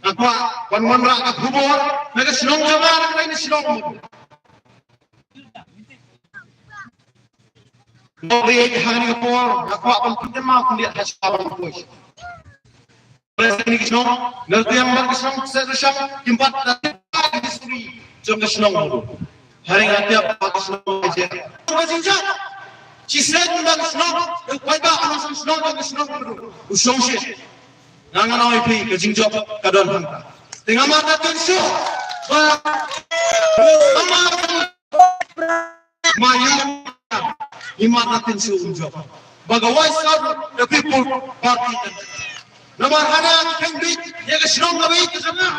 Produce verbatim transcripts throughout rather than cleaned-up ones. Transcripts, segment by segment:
Nga kwah ban wanrah ka khubor na ka shnong jong nga, na ka shnong. Nga ïeit ha kane ka por, nga kwah ban pynkynmaw khyndiat ha sha ban poi. President ka shnong, na ka shnong, na ka shnong Seh Rasham, kim pat da history jong ka shnong. Hynrei nga tiap ba ka shnong ka jia. Ka jingjop. Shisien ba ka shnong, u paidbah u nongshong shnong, ka shnong u shong shisien. Nga, nga ong ïa phi, ka jingjop ka don hangta. Te nga mad na tynsuh ba, nga mad na, ma ïa, ngi mad na tynsuh u jop ba ka Voice of the People Party. Namar hana ki kheiñ beit ïa ka shnong ka beit ka jong nga.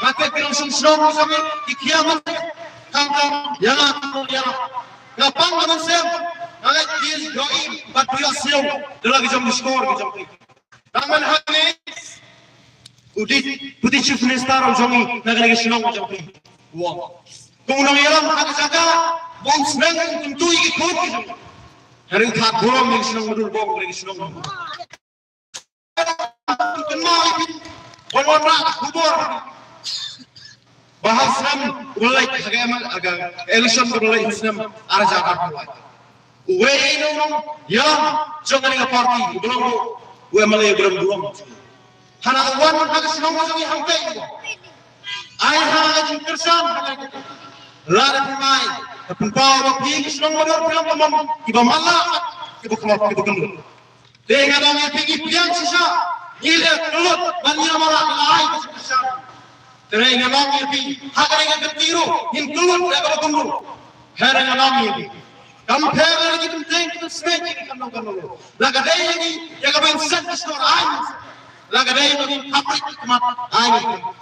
Nga tip ki nongshong shnong ka jong nga ki khia man. Tang tang ïa nga, ïa nga. Nga pang ka mynsiem. Nga leit ki jong i bad ki ïohsngew da la ki jong ki shkor ki jong ki. Tang man hangne u Deputy Chief Minister u jong i na kane ka shnong u jong i. Wa. Kum u nongïalam ha ka jaka ba u sneng u kyntu ïa ki khun ki jong i. Hynrei u thad burom ïa ka shnong Mawdur, bong ïa ka shnong Mawdur. Kynmaw ïa ki. Wan wanrah khubor. Ba ha u snem u ba leit ha ka em-, ha ka election u ba leit ha u snem ar hajar arphew lai. Uwei u nongïalam jong kane ka party, u ba long u MLA u ba long burom. Hana u wan ha ka shnong jong ngi hangtei. Ai ha ka jingkyrshan ha ka. Lada phi mai, ka pynpaw ba phi ka shnong Mawdur phi long ka mon kiba matlah, kiba khlot, kiba kynlut. Te nga ong ïa phi, ngi pdiang shisha, ngi la kyllut ban ïa mara la ai ka shisha. Te nga ong ïa phi, ha kane ka kynti ruh ngin kyllut da kaba kumno. Hynrei nga ong ïa phi, kam pher ïa ki tymteng ki tymsmej, ki kam nong kam nong. La ka dei ïa ngi ïa kaba ngin shet ka shnong, ai. La ka dei ba ngin khaprit ki khmat, ai,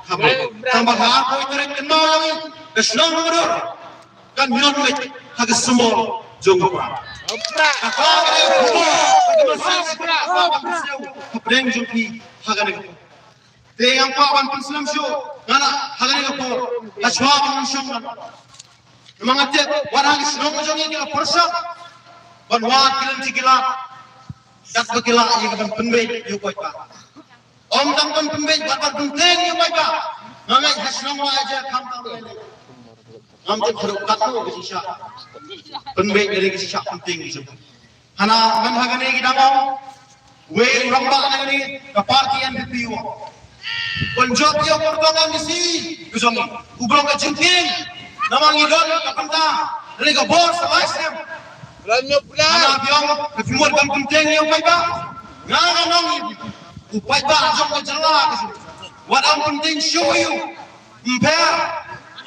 khaprit. Tang ba ha ko ïa ka rek kynmaw ïa ngi, ka shnong Mawdur kan ïoh leit ha ka symbol jong u prah. Ka kong ka dei u khubor, ka dei u khubor, ka dei u khubor, ka dei u khubor. Te nga kwah ban pynslem shuh nga na ha kane ka por, ha shuwa ban shong nga. Namar nga tip wat ha ka shnong jong ngi ki la pyrshah ban wad ki lynti ki lad, kat ba ki lah ïa ka ban pynbeit ïa u paidbah. Ym tang ban pynbeit, bad ban pyntheng ïa u paidbah. Nga ngeit ha shnong Wahajir kham tam. Ngam tip haduh katno ka shisha pynbeit, ka shisha pyntheng ïa u. Hana man ha kane ki dang ong, wei u rangbah na kane ka party NPP u ong, pynjot ïa u kyrtong MDC ka jong ngi, u ba long ka jingkieng. Namar ngi don ka bynta, lane ka bor sa lai snem. Hana phi ong ba phi mut ban pyntheng ïa u paidbah. Nga nga ong ïa phi, u paidbah jong ka jylla ka jong ngi, wat ong pyntheng shuh ïa u. Ym pher,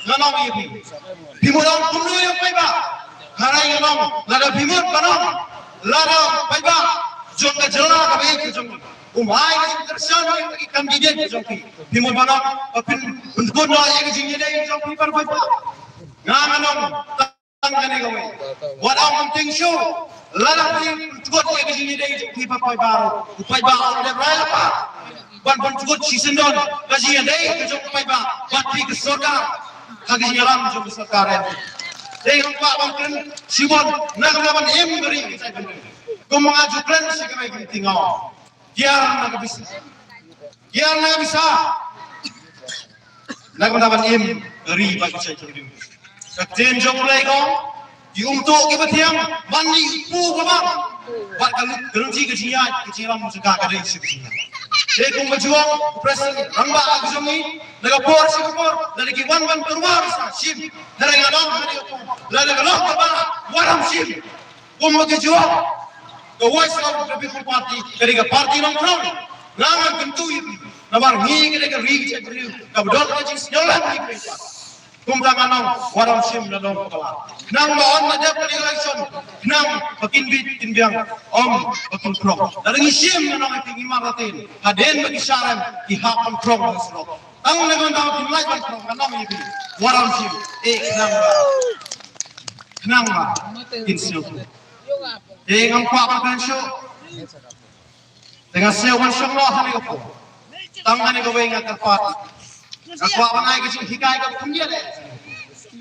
nga ong ïa phi. Phi mut ong kumno ïa u paidbah? Hynrei nga ong, lada phi mut ban ong, lada u paidbah jong ka jylla kaba ïeit ka jong ngi um ai ka jingkyrshan ïa ki candidate ka jong phi, phi mut ban ong ba phin pynkut noh ïa ka jingïadei jong phi bad u paidbah? Nga nga ong, tang kane kawei. Wat ong pyntheng shuh. Lada phi pynkut ïa ka jingïadei jong phi bad u paidbah, u paidbah un dep rai lypa ban pynkut shisyndon ka jingïadei ka jong u paidbah bad phi ka sorkar, ha ka jingïalam jong ka sorkar. Te nga kwah ban kren shibun na ka bynta ban im ka ri ka jaitbynriew. Kumba nga ju kren sha kawei ka meeting, nga ong, kiar na ka pisa. Kiar na ka pisa. Na ka bynta ban im ka ri bad ka jaitbynriew. Ka ktien jong U Blei ka ong, ki umtuh kiba thiang ban ïa u pu ba bang. Bad ka lut, ka lynti ka jingïaid, ka jingïalam jong ka ka dei sha ka jingïaid. Te kumba ju ong u president rangbah ka jong ngi, na ka por sha ka por, lada ki wan ban tyrwa sa shim. Hynrei nga ong ha kane ka por, lada ka long kaba lah, wat ym shim. Kumba ki ju ong, ka Voice of the People Party ka dei ka party nongthrang. Nga nga kyntu ïa phi, namar ngi ka dei ka ri ka jaitbynriew kaba don ka jingsngewlem ïa ka ri. Kumta nga ong, wat ym shim, la long kaba lah. Khnang ba ym la dep ka election, khnang ba kin bit kin biang, ym ba kin krong. Lada ngi shim, nga ong ïa phi, ngi marlatien, hadien ba ki shah rem ki hap ban krong ha surok. Tang na ka bynta ba kin lait ban krong, nga ong ïa phi, wat ym shim. Eh, khnang ba, khnang ba kin sngewthuh. Eh, ngam kwah ban kren shuh. Te nga sngew ban shong noh ha kane ka por. Tang kane kawei nga kyrpad. Nga kwah ban ai ka jinghikai kaba khyndiat.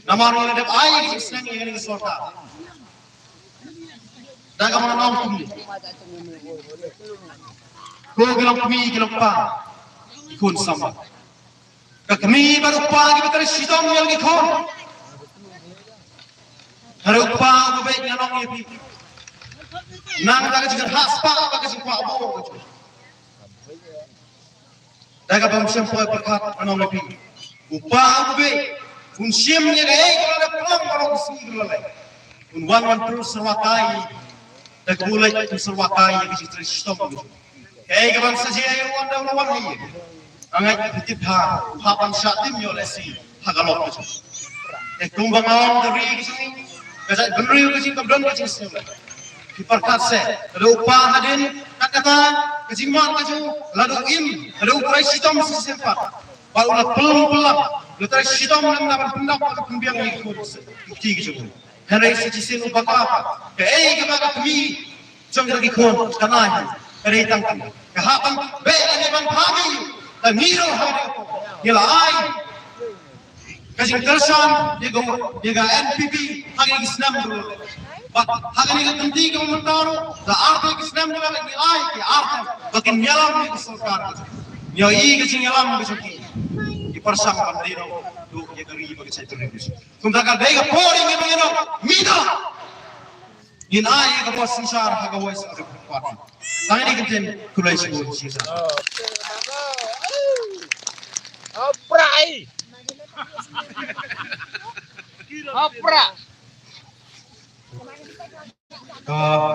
Namar ngi la dep ai ka jingsneng ïa kane ka sorkar. Da kaba nga ong kumne, ko ki long kmie, ki long kpa, ki khun samla, Ka kmie bad u kpa kiba trei shitom ïa la ki khun. Hynrei u kpa uba beit, nga ong ïa phi, nangta ka jingkyrhai spah bad ka jingkwah bor ka jong u. Da kaba ym shym poi pyrkhat, nga ong ïa phi, u kpa uba beit un shim ïa kaei kaba la dep pynlong baroh ka sngi kaba la leit. Un wan, wan pynrung syrwa kai. Da kaba u leit un syrwa kai ïa ka jingtrei shitom. Kaei kaban sa jia ïa u, wan da u la wan ha ïing. Nga ngeit phi tip bha, u hap ban shah tim ïa u lehse ha ka lok ka jong u. Te kumba nga ong, ka ri ka jong ngi ka jaitbynriew ka jong ngi kam don ka jingsngewlem. Phi pyrkhat seh, lada u kpa hadien kat kata ka jingmut ka jong u, lada u im, lada u trei shitom shisien pat, bad u la pynlong pynlap, u la trei shitom lem na ban pyndap bad pynbiang ïa ki khun ki kti ki jong u. Hynrei sa shisien u bakla pat, kaei kaba ka kmie jong kita ki khun kan ai, ka dei tang kane. Ka hap ban beh lane ban phah ïa u. Tang ngi ruh ha ka dei, ngi la ai ka jingkyrshan ïa ka, ïa ka N P P ha kine ki snem ruh. Bad ha kane ka kynti kaba mynta ruh, da ar tylli ki snem ruh ngi ai ki ar tylli ba kin ïalam ïa ka sorkar. Ngi ïohi ka jingïalam ka jong ki. Ki pyrshang ban leh noh ïa ka ri bad ka jaitbynriew. Kumta ka dei ka por ïa ngi ban ïalam mita. Ngin ai ïa ka bor synshar ha ka Voice of the People Party. Tang kine ki ktien, khublei shibun, shisha. Hapra. Hapra. Ah,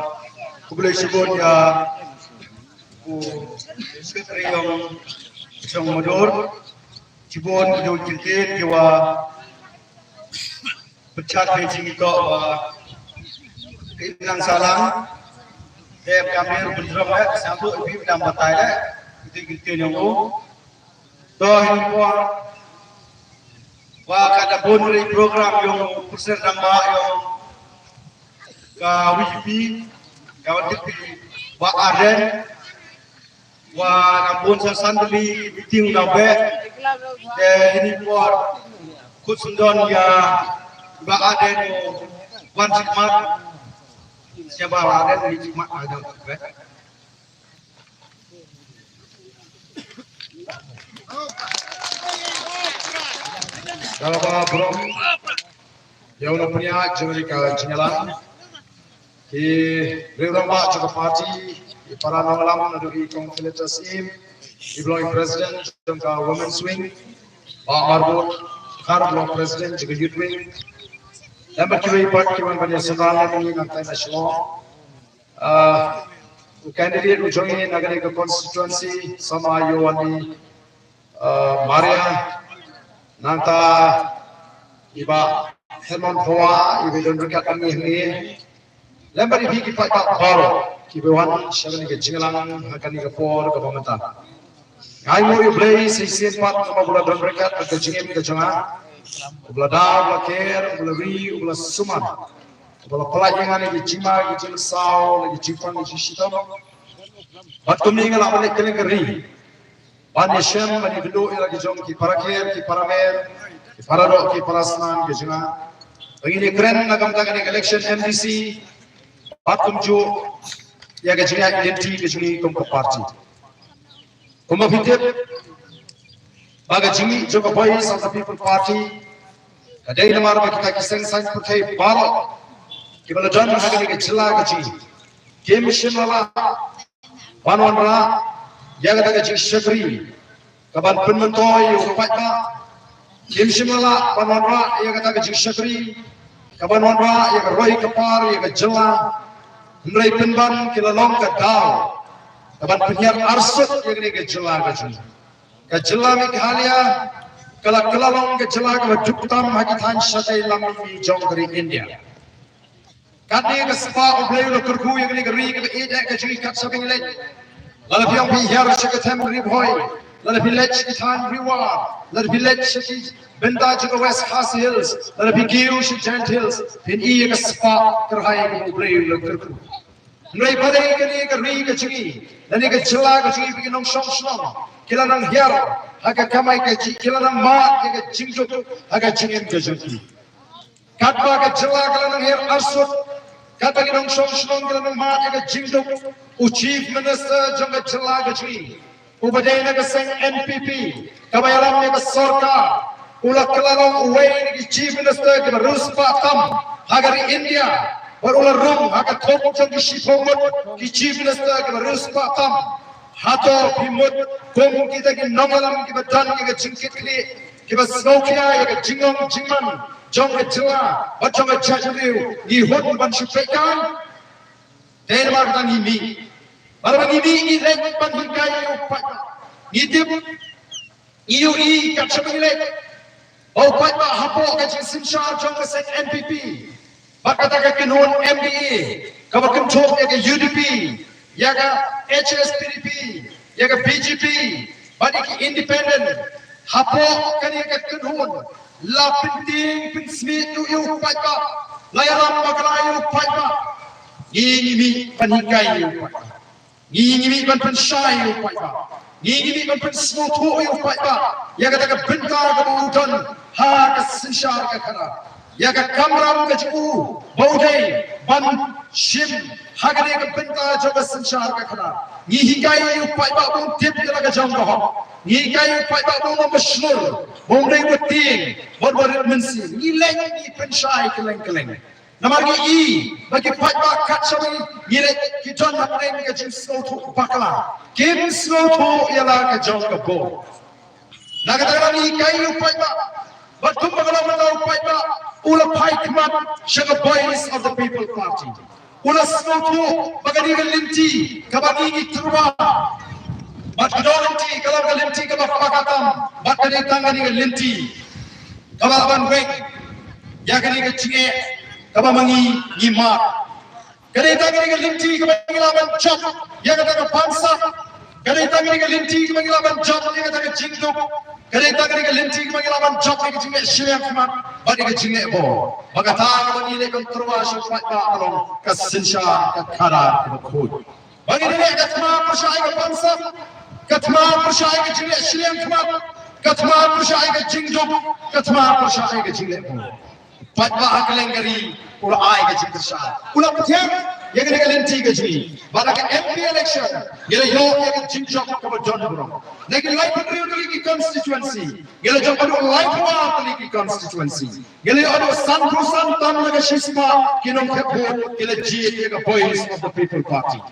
khublei shibun ïa u Secretary yong, yong Madur. Shibun ki ktien kiwa pynchak ha jingkyrkhu ba ka imlang sahlang. Te ka mir bynrong eh, sngewthuh i phi dang batai eh. Ktien ktien yong u. To, hi por wa ka da bun ri program yong President Rangbah yong ka V P P, ka wa tip i Bah Ardent. Wa na bun sa san tylli meeting da beh. Te hini por khut sngewdon ïa Bah Ardent u wan shikmat. Sia Bah Ardent u shikmat ai da beh. Ka la ba bro. Ïa u nongpynïaid jong ka jingïalang, ki riew rangbah jong ka party, ki para nongïalam naduh i Kong Felicitas Syiem, i ba long i president jong ka women's wing, Bah Marbud Dkhar ba long president jong ka youth wing, lem bad kiwei pat ki wan ban ïaseng lem bad ngi nangtai na Shillong. Ah, u candidate u jong ngi na kane ka constituency, Sama Ïewani, ah, Maria, nangta i Bah Herman Phawa, i ba don ryngkat bad ngi hangne. Lem bad i phi ki paidbah baroh kiba wan sha kane ka jingïalang ha kane ka por kaba mynta. Nga ainguh ïa U Blei sa shisien pat namar ba u la don ryngkat bad ka jingim ka jong nga. U la da, u la ker, u la ri, u la sumar. Ba la pynlait ïa nga na ki jingma, ki jingsaw, na ki jingpang, ki jingshitom. Bad kumne nga la ban leit kylleng ka ri ban ïashem, ban ïakynduh ïa la ki jong ki para ker, ki para mer, ki para doh, ki para snam, ki jong nga. Ba ngin ïakren na ka bynta kane ka election M D C. Bad kumjuh ïa ka jingïaid lynti ka jong ngi kum ka party. Kumba phi tip ba ka jingmih jong ka Voice of the People Party ka dei namar ba kita ki seng saiñ pyrthei baroh kiba la don ha kane ka jylla ka jong ngi kim shym la lah ban wanrah ïa kata ka jingshakri kaban pynmyntoi ïa u paidbah. Kim shym la lah ban wanrah ïa kata ka jingshakri kaban wanrah ïa ka roi ka par ïa ka jylla. Hynrei pynban ki la long ka daw kaban pynhiar arsut ïa kane ka jylla ka jong ngi. Ka jylla Meghalaya ka la, ka la long ka jylla kaba duk tam ha ki thaiñ shatei lam mihngi jong ka ri India. Katne ka spah U Blei u la kyrkhu ïa kane ka ri kaba ïeit eh ka jong ngi kat shaba ngi leit. Lada phi ong phi hiar sha ka them Ri Bhoi, lada phi leit sha ki thaiñ Ri War, lada phi leit sha ki bynta jong ka West Khasi Hills, lada phi kiew sha Jaintia Hills, phin i ïa ka spah kyrhai kaba U Blei u la kyrkhu. Hynrei ba dei kane ka ri ka jong ngi, lane ka jylla ka jong ngi, ba ki nongshong shnong ki la nang hiar ha ka kamai ka jing, ki la nang mad ïa ka jingduk ha ka jingim ka jong ki. Katba ka jylla ka la nang hiar arsut, katba ki nongshong shnong ki la nang mad ïa ka jingduk, u Chief Minister jong ka jylla ka jong ngi uba dei na ka seng N P P, kaba ïalam ïa ka sorkar, u la kylla long uwei na ki Chief Minister kiba riewspah tam ha ka ri India, bad u la rung ha ka top jong ki shiphew ngut ki Chief Minister kiba riewspah tam. Hato phi mut kum kita ki nongïalam kiba don ïa ka jingkitkhlieh, kiba sngewkhia ïa ka jinglong jingman jong ka jylla bad jong ka jaitbynriew, ngi hut ban shu peit kai? Dei namar kata ngi mih. Bad haba ngi mih ngi leit ban hikai ïa u paidbah. Ngi tip, ngi ïohi kat shaba ngi leit, ba u paidbah hapoh ka jingsynshar jong ka seng N P P bad kata ka kynhun M D A kaba kynthup ïa ka U D P, ïa ka H S P D P, ïa ka B J P bad ïa ki independent, hapoh kane ka kynhun la pyntieng pynsmit ïa u paidbah, la ïalam bakla ïa u paidbah. Ngi ngi mih ban hikai ïa u paidbah. Ngi ngi mih ban pynshai ïa u paidbah. Ngi ngi mih ban pynsngewthuh ïa u paidbah ïa kata ka bynta kaba u don ha ka synshar ka khadar, ïa ka kamram ka jong u ba u dei ban shim ha kane ka bynta jong ka synshar ka khadar. Ngi hikai ïa u paidbah ba un tip ïa la ka jong ka hok. Ngi hikai ïa u paidbah ba un ym shlur, ba un dei ba tieng, ba un rit mynsiem. Ngi leit ngi pynshai kylleng kylleng. Namar ngi i ba ki paidbah kat shaba ngi leit ki don hapdeng ka jingsngewthuh bakla. Kim sngewthuh ïa la ka jong ka bor. Na kata ka daw ngi hikai ïa u paidbah, bad kumba ka long mynta u paidbah u la phai khmat sha ka Voice of the People Party. U la sngewthuh ba kane ka lynti kaba ngi ngi tyrwa, bad ka dei lynti ka long ka lynti kaba paka tam, bad ka dei tang kane ka lynti kaba lah ban weng ïa kane ka jingeh kaba ma ngi ngi mad. Ka dei tang kane ka lynti kaba ngi lah ban jop ïa kata ka bamsap. Ka dei tang kane ka lynti kaba ngi lah ban jop ïa kata ka jingduk. Ka dei tang kane ka lynti kaba ngi lah ban jop ïa ka jingleh shiliang khmat bad ïa ka jingleh bor. Ba kata kaba ngi leh ban tyrwa sha u paidbah ka long ka synshar ka khadar kaba khuid. Ba ngi dei ka thma pyrshah ïa ka bamsap, ka thma pyrshah ïa ka jingleh shiliang khmat, ka thma pyrshah ïa ka jingduk, ka thma pyrshah ïa ka jingleh bor. Paidbah ha kylleng ka ri u la ai ka jingkyrshan, u la pdiang ïa kane ka lynti ka jong ngi. Bad ha ka M P election ngi la ïoh ïa ka jingjop kaba don burom. Na ki laiphew hynriew tylli ki constituency ngi la jop haduh laiphew ar tylli ki constituency. Ngi la ïoh haduh sanphew san tam na ka shispah ki nongthep vote ki la jied ïa ka Voice of the People Party.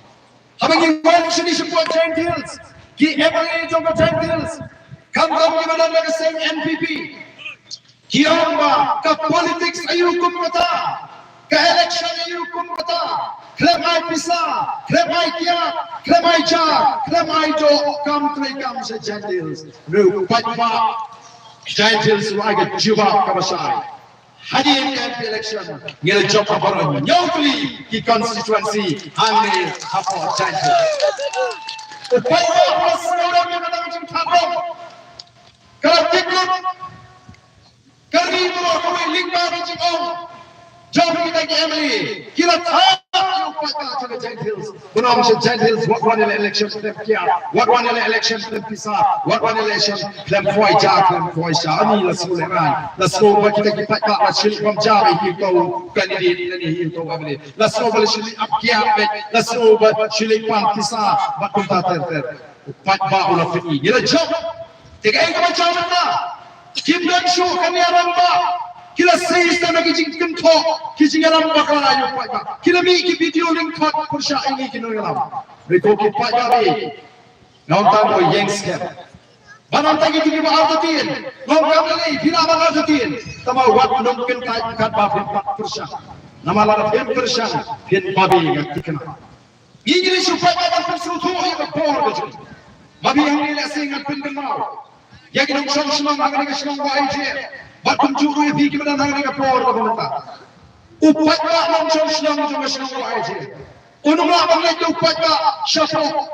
Haba ngi wan shane shapoh Jaintia Hills, ki M L A jong ka Jaintia Hills, khamtam kiba don na ka seng N P P, ki ong ba ka politics aïu kum kata, ka election aïu kum kata, khlem ai pisa, khlem ai kiad, khlem ai ja, khlem ai doh, kam trei kam sha Jaintia Hills. Ruh paidbah Jaintia Hills u ai ka jubab kaba shai. Hadien ka M P election ngi la jop ha baroh hynñiew tylli ki constituency hangne hapoh Jaintia Hills. U paidbah u la sngewdon ïa kata ka jingthap rong. Ka la tik lut. Ka ri baroh kawei lyngba ka jingong jong kita ki M L A. Ki la thap ïa u paidbah jong ka Jaintia Hills. Ba ong sha Jaintia Hills wat wan ïa la election khlem kiad, wat wan ïa la election khlem pisa, wat wan ïa la election khlem khwai ja khlem khwai sha. Ani la sngewlehrain, la sngew ba kita ki paidbah la shim bam ja ba hi uto u candidate lane hi uto u M L A. La sngew ba la shu leit ap kiad beit, la sngew ba shu leit pan pisa bad kumta ter ter. U paidbah u la pyni. Ngi la jop. Te kaei kaba jia mynta? Kim don shuh kane ka rangbah. Ki la sei sha na ki jingkynthoh, ki jingïalam bakla ïa u paidbah. Ki la mih ki video lyngkot pyrshah ïa ngi ki nongïalam. Hynrei ko ki paidbah, nga ong tang ko ïeng skhem. Ban ong tang ïa ki kiba artatien. Nga ong kam lei, phi lah ban artatien. Tangba wat nongkyntait katba phin pat pyrshang. Namar lada phin pyrshang phin babe, nga thikna. Ngi ngi leit shu paidbah ban pynsngewthuh ïa ka bor ka jong ngi. Ma phi hangne lehse ngan pynkynmaw ïa ki nongshong shnong ha kane ka shnong Wahaijer bad kumjuh ruh ïa phi kiba don ha kane ka por kaba mynta. U paidbah nongshong shnong jong ka shnong Wahaijer un ym lah ban leit da u paidbah shapoh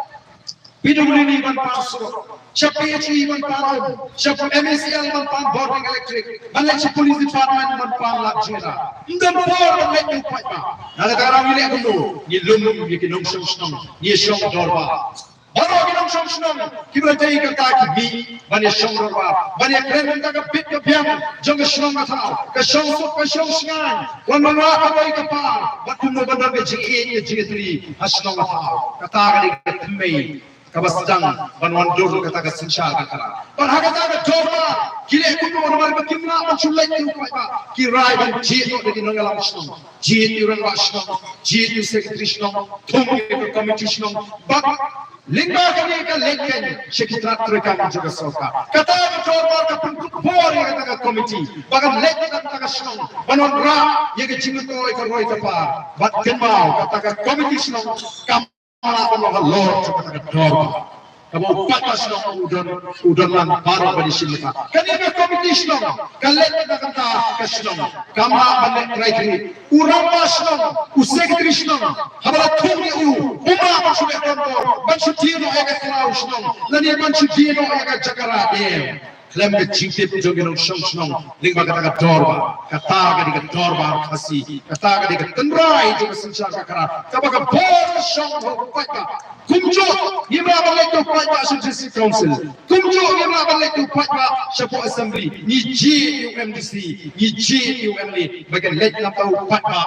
P W D ban pan surok, sha P H E ban pan um, sha M E C L ban pan bording electric, ban leit sha police department ban pan lad jingïada. Ym don por ban leit da u paidbah. Na kata ka daw ngi leh kumno? Ngi lum ïa ki nongshong shnong, ngi shong dorbar. Baroh ki nongshong shnong kiba la dei kata ki mih ban ïa shong dorbar, ban ïa kren kata ka bit ka biang jong ka shnong ka thaw, ka shong suk ka shong shngaiñ, wan ban wad kawei ka par bad kumno ban don ka jingïeit ka jingïatylli ha shnong ka thaw. Kata ka dei ka thymmei kaba sdang ban wan dur kata ka synshar ka khara. Bad ha kata ka dorbar ki leh kumno namar ba kim lah ban shu leit ïa u paidbah, ki rai ban jied noh da ki nongïalam shnong, jied ïa u rangbah shnong, jied ïa u secretary shnong, thung ïa ka komiti shnong, bad lyngba kane ka leit kane sha ki tnat treikam jong ka sorkar. Kata ka dorbar ka pynkup bor ïa kata ka komiti ba kan leit na kata ka shnong ban wanrah ïa ka jingmyntoi ka roi ka par. Bad kynmaw, kata ka komiti shnong kam lah ban long halor jong kata ka dorbar. Kaba u paidbah shnong u don, u don lang baroh ban ïashim bynta. Kane ka komiti shnong ka leit na kata ka shnong, kam lah ban leh trai trai. U rangbah shnong, u secretary shnong, haba la thung ïa u, um lah ban shu leh don bor ban shu die noh ïa ka khlaw shnong lane ban shu die noh ïa ka jakara dei. Khlem ka jingtip jong ki nongshong shnong lyngba kata ka dorbar. Kata ka dei ka dorbar Khasi, kata ka dei ka tynrai jong ka synshar ka khara kaba ka bor ka shong ha u paidbah. Kumjuh ngim lah ban leit u paidbah sha district council, kumjuh ngim lah ban leit u paidbah shapoh assembly. Ngi jied ïa u MDC, ngi jied ïa u MLA ba kin leit namar u paidbah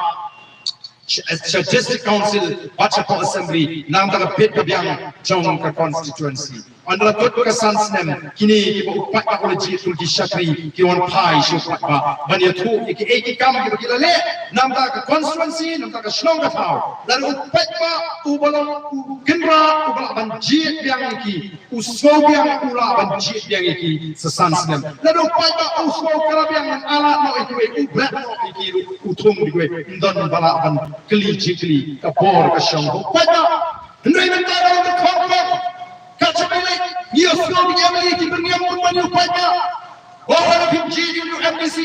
sha, sha district council bad shapoh assembly namar ka bit ka biang jong ka constituency. Hynrei la kut ka san snem kine kiba u paidbah u la jied kum ki shakri ki wan phai sha u paidbah ban ïathuh ïa kiei ki kam kiba ki la leh namar ka constituency, namar ka shnong ka thaw. Lada u paidbah uba long u kynrad uba lah ban jied biang ïa ki, u sngew biang u lah ban jied biang ïa ki sa san snem. Lada u paidbah u sngew kara biang ngan ailad noh ïa kiwei, u bret noh ïa ki ruh, u thung ïa kiwei, ym don ba lah ban kylli jingkylli. Ka bor ka shong ha u paidbah. Hynrei mynta ka long ka khongpong. Ka jong ngi lei, ngi ïohsngew ïa ki MLA ki byrngem kumno ïa u paidbah. Oh, lada phim jied ïa u MDC,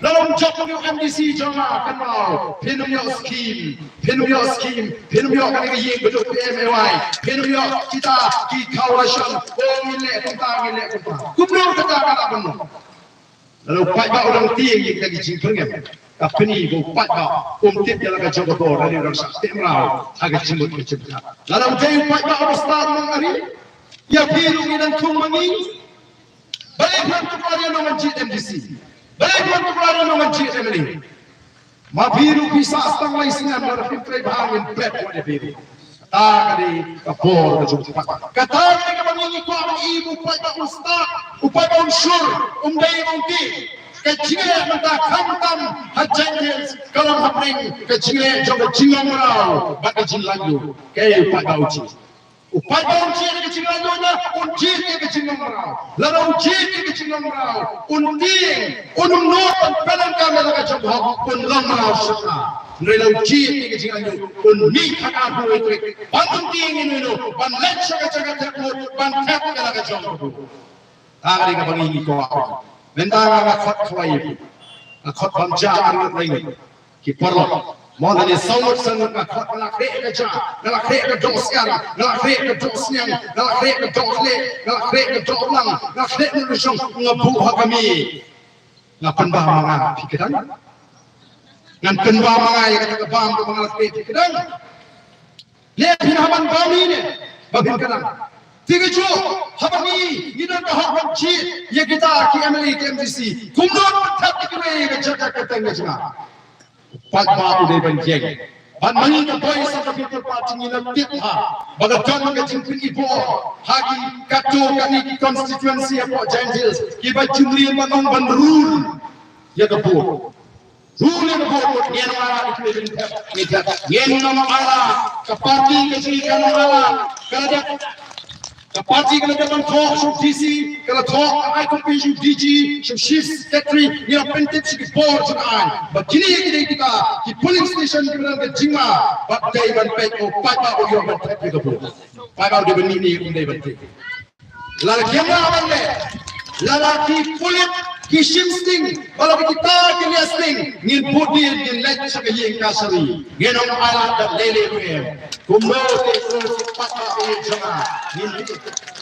lada ym jop ïa u MDC jong nga, kynmaw, phin ym ïoh skim, phin ym ïoh skim, phin ym ïoh kane ka ïing ba duk PMAY, phin ym ïoh kita ki khaw ration. Oh, ngin leh kumta, ngin leh kumta. Kumno kata ka lah ban long? Lada u paidbah u dang tieng ïa kita ki jingbyrngem, ka pyni ba u paidbah um tip ïa la ka jong ka bor, lada u dang shah teh mraw ha ka jingmut ka jingpyrkhat. Lada u dei u paidbah uba stad nongari, ïa phi ruh ngi dang thung ma ngi. Balei phi wan tuklar ïa u nongwan jied MDC? Balei phi wan tuklar ïa u nongwan jied MLA? Ma phi ruh phi sah tang lai snem, lada phim trei bha ngin pret wat ïa phi ruh. Kata ka dei ka bor ka jong u paidbah. Kata ka dei kaba ngi ngi kwah ban ïohi ba u paidbah un stad, u paidbah un shur, um dei ba un tieng. Ka jingleh mynta khamtam ha Jaintia Hills, ka long hapdeng ka jingleh jong ka jinglong mraw bad ka jinglaitluid. Kaei u paidbah u jied? U paidbah un jied ïa ka jinglong mraw, un jied ïa ka jinglong mraw. Lada un jied ïa ka jinglong mraw, un tieng, un nud ban pyndonkam ïa la ka jong ka hok, un long mraw shisha. Hynrei lada un jied ïa ka jinglong mraw, un mih ha ka arphew wei tarik ban pyntieng ïa uno uno, ban leit sha ka jaka thep vote, ban thep ïa la ka jong ka vote. Ka dei kaba ngi ngi kwah. Mynta nga nga khot khawai ïa phi. Nga khot bam ja ar ngut lai ngut. Ki paralok. Mo lane saw ngut san ngut nga khot, nga la khreh ka ja, nga la khreh ka doh syiar, nga la khreh ka doh sniang, nga la khreh ka doh khleh, nga la khreh ka doh lang, nga la khreh ngut shong, nga buh ha ka mih. Nga pynbam ma nga phi kdang. Ngan pynbam ma nga ïa kata ka bam kaba nga la khreh phi kdang. Leh phin hap ban bam hi ne ba phin kdang. Te kajuh haba ngi ngi don ka hok ban jied ïa kita ki MLA ki MDC, kumno ban thep ïa kiwei ïa ka jaka kyrteng ka jong nga? Paidbah u dei ban ïeng. Bad ma ngi ka Voice of the People Party ngi la tip ha ba ka don ka jingpyni bor ha ki katto katne ki constituency hapoh Jaintia Hills kiba ju mlien ban ong ban rule ïa ka vote. Rule ïa ka vote, ngan ym ailad ïa kiwei ban thep, ngin thep. Ngan ym ailad, ka party ka jong ngi kan ym ailad. Ka la dep, ka party ka la dep ban thoh sha u DC, ka la thoh, ka ai copy sha u DG, sha u Chief Secretary, ngi la pyntip sha ki bor jong ka aiñ. Ba kine ki dei kita ki polling station kiba don ka jingma, ba dei ban peit, oh, paidbah u ïoh ban thep ïa ka vote. Paidbah u dei ban mih ne um dei ban thep. Lada kim lah ban leh, lada ki pulit ki shim sting, ba lada kita ki leh sting, ngin bud dien, ngin leit sha ka ïing kashari. Ngin ym ailad da lei lei ruh em. Kumno te kumno te paidbah ïeit jong nga, ngin